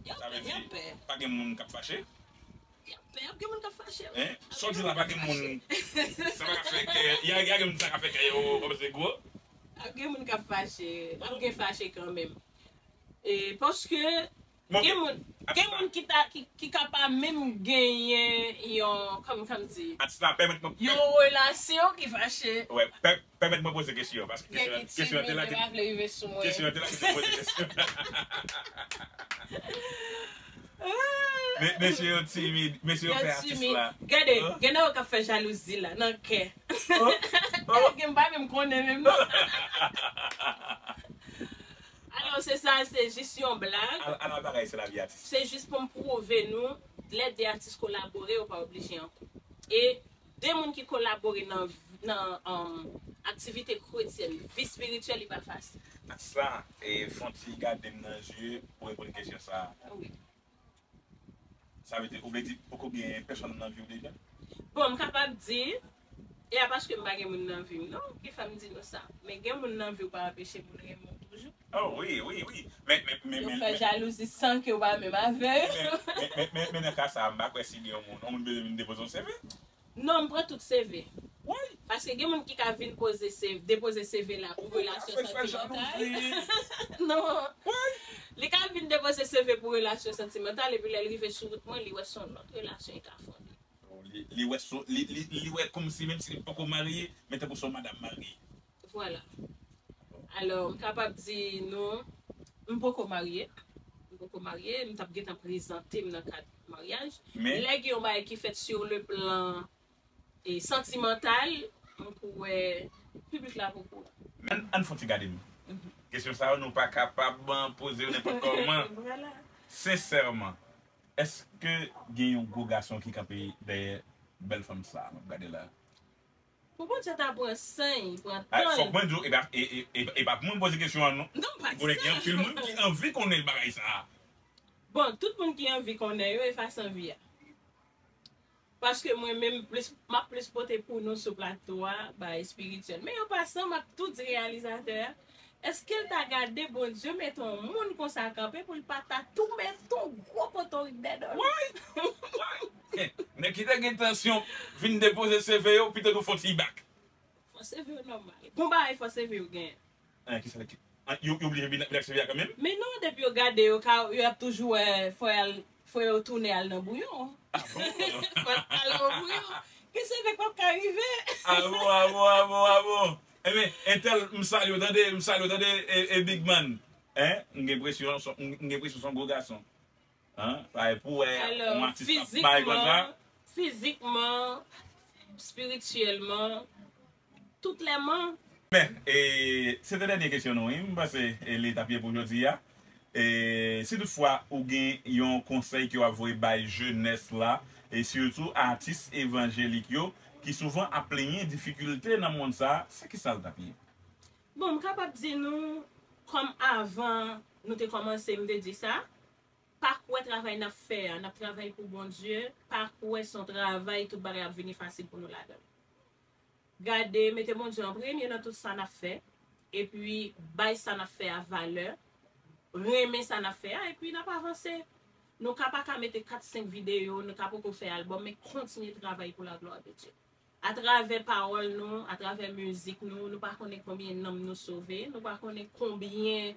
Sa vle di pa gen moun k ap fache. Y ap pè, y ap gen moun k ap fache. Hein? Sa w di la pa gen moun. Sa pa ka fè kè. Y a, y a gen moun sa ka fè kè yo kòmanse gwo. Ap gen moun k ap fache. Ap gen fache kanmenm. E paske gen moun gen moun ki ta ki, ki ka pa menm genyen yon kòm kòm di Atis la pèmèt mwen. Yon relasyon ki fache. Wè, pè, pèmèt mwen poze kesyon paske kesyon an te la. Kesyon an te la ki te poze kesyon. Mesye yo timid, mesye yo pè atis la. Gade, gen nan yo k ap fè jalouzi la nan kè. Gen m pa menm konnen menm non. Alò se sa, se jis yon blag. Ala bagay, se lavi atis. Se jis pou m pwouve nou lè de atis kolabore yo pa oblije an koup. E de moun ki kolabore nan nan um, aktivite kretyèn, vi espirityèl li pa fasil. Atis la, e, fon ti gade m nan je pou reponn kesyon sa a. Wi. Sa vle di, ou vle di poko gen pèsonn nan vi w deja? Bon, m kapab di, e a paske m pa gen moun nan vi m non ki fè m di nou sa. Men gen moun nan vi w pa anpeche moun renmen w toujou. Oh wi, wi, wi. Men, men, men, men, men. Yo fè jalouzi san ke w pa menm avè yo. Men, men, men, men nan ka sa a, m pa kwè si gen yon moun, yon moun bezwen vin depoze yon C V. Non, m pran tout C V. Paske gen moun ki ka vin poze C V, depoze C V la pou relasyon santimantal. Non. Li ka vin depoze C V pou relasyon santimantal epi lè l rive sou wout mwen, li wè se yon lòt relasyon li ka fonde. Li, li wè sou, li, li, li wè kòmsi menm si li poko marye, men tankou se yon madanm marye. Vwala. Alò, m kapab di nou, m poko marye. M poko marye, m t ap gentan prezante m nan kad maryaj. Men lè gen yon bagay ki fèt sur le plan e santimantal, m kwè piblik la poko. Men ann fon ti gade m. Kesyon sa yo nou pa kapab poze yo nenpòt kòman. Vwala. Sensèman, èske gen yon gwo gason ki kanpe dèyè bèl fanm sa a m ap gade la? Pou Bondye ta pran sen l, pran tan l. Fòk mwen di w, e pa, e, e, e, e pa pou mwen poze kesyon an non. Non, pa di sa. Konnen gen anpil moun ki anvi konnen bagay sa a. Bon, tout moun ki anvi konnen yo efase anvi a. Paske mwen menm plis, m ap plis pote pou nou sou plato a, bagay espirityèl. Men an pasan, m ap tou di reyalizatè a, Èske l ta gade Bondye mete yon moun konsa kanpe pou l pa ta tou mete yon gwo potorik dèyè do l? Woy! Woy! Nèg ki te gen entansyon vin depoze C V yo, pito nou fè yon ti bak. Fò C V yo nòmal. Gon bagay fò C V yo genyen. An, kisa ki, an, yo, yo oblije vin avèk C V a kanmenm? Men non, depi yo gade yo, ka, yo ap toujou wè fò y al, fò yo tounen al nan bouyon. Ah bon? Fò l al nan bouyon. Gen C V k p ap ka rive. Ah bon, ah bon, ah bon, ah bon. Ebyen, entèl, m salye w tande, m salye w tande, e, e Big Man. Hein? M gen enpresyon, m gen enpresyon se yon gwo gason. Hein? Paske pou wè yon atis k ap bay konsa. Fizikman, espirityèlman, tout lè man. Men, e, se te dènye kesyon nou, wi. M panse, e, li t ap ye pou jodi a. E, si toutfwa ou gen yon konsèy ke w ap voye bay jenès la, e sitou atis evanjelik yo, ki souvan ap plenyen difikilte nan mond sa a, se kisa l t ap ye? Bon, m kapab di nou, kòm avan nou te kòmanse, m te di sa, pa kwè travay n ap fè a, n ap travay pou Bondye, pa kwè se yon travay tout bagay ap vini fasil pou nou ladan l. Gade, mete Bondye an premye nan tout sa n ap fè, epi bay sa n ap fè a valè, renmen sa n ap fè a, epi n ap avanse. Nou ka pa ka mete kat, senk videyo, nou ka poko fè albòm, men kontinye travay pou la gloire de Dieu. Atravè pawòl nou, atravè mizik nou, nou pa konnen konbyen nanm nou sove, nou pa konnen konbyen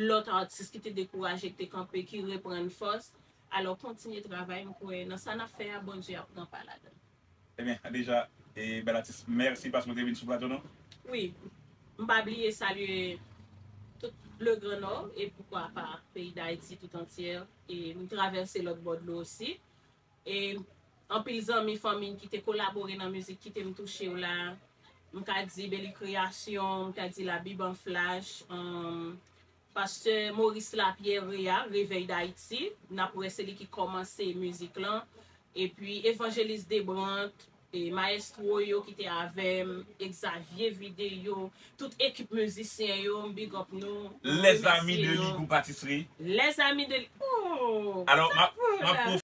lòt atis ki te dekouraje, ki te kanpe, ki reprann fòs. Alò, kontinye travay, m kwè nan sa n ap fè a, Bondye ap pran pa ladan l. Ebyen, Khadija, e, bèl atis, mèsi paske w te vin sou plato nou. Wi. M pa bliye salye tout le Grand Nord, e poukwa pa peyi Dayiti tout antyè. E m travèse lòt bò dlo osi. E anpil zanmi, fanmi ki te kolabore nan mizik, ki te m touche yo la. M ka di Beli Kreyasyon, m ka di Labib an Flash, um, Pastè Maurice Lapierre Réa, Revèy Dayiti, n ap wè se li ki kòmanse mizik lan. Epi Evanjelis Debrant, e mayestwo yo ki te avè m, Exavier Video, tout ekip mizisyen yo, m big up nou. Les amis de Ligou Patisserie. Les amis de Ligou. Alò, m ap m ap pran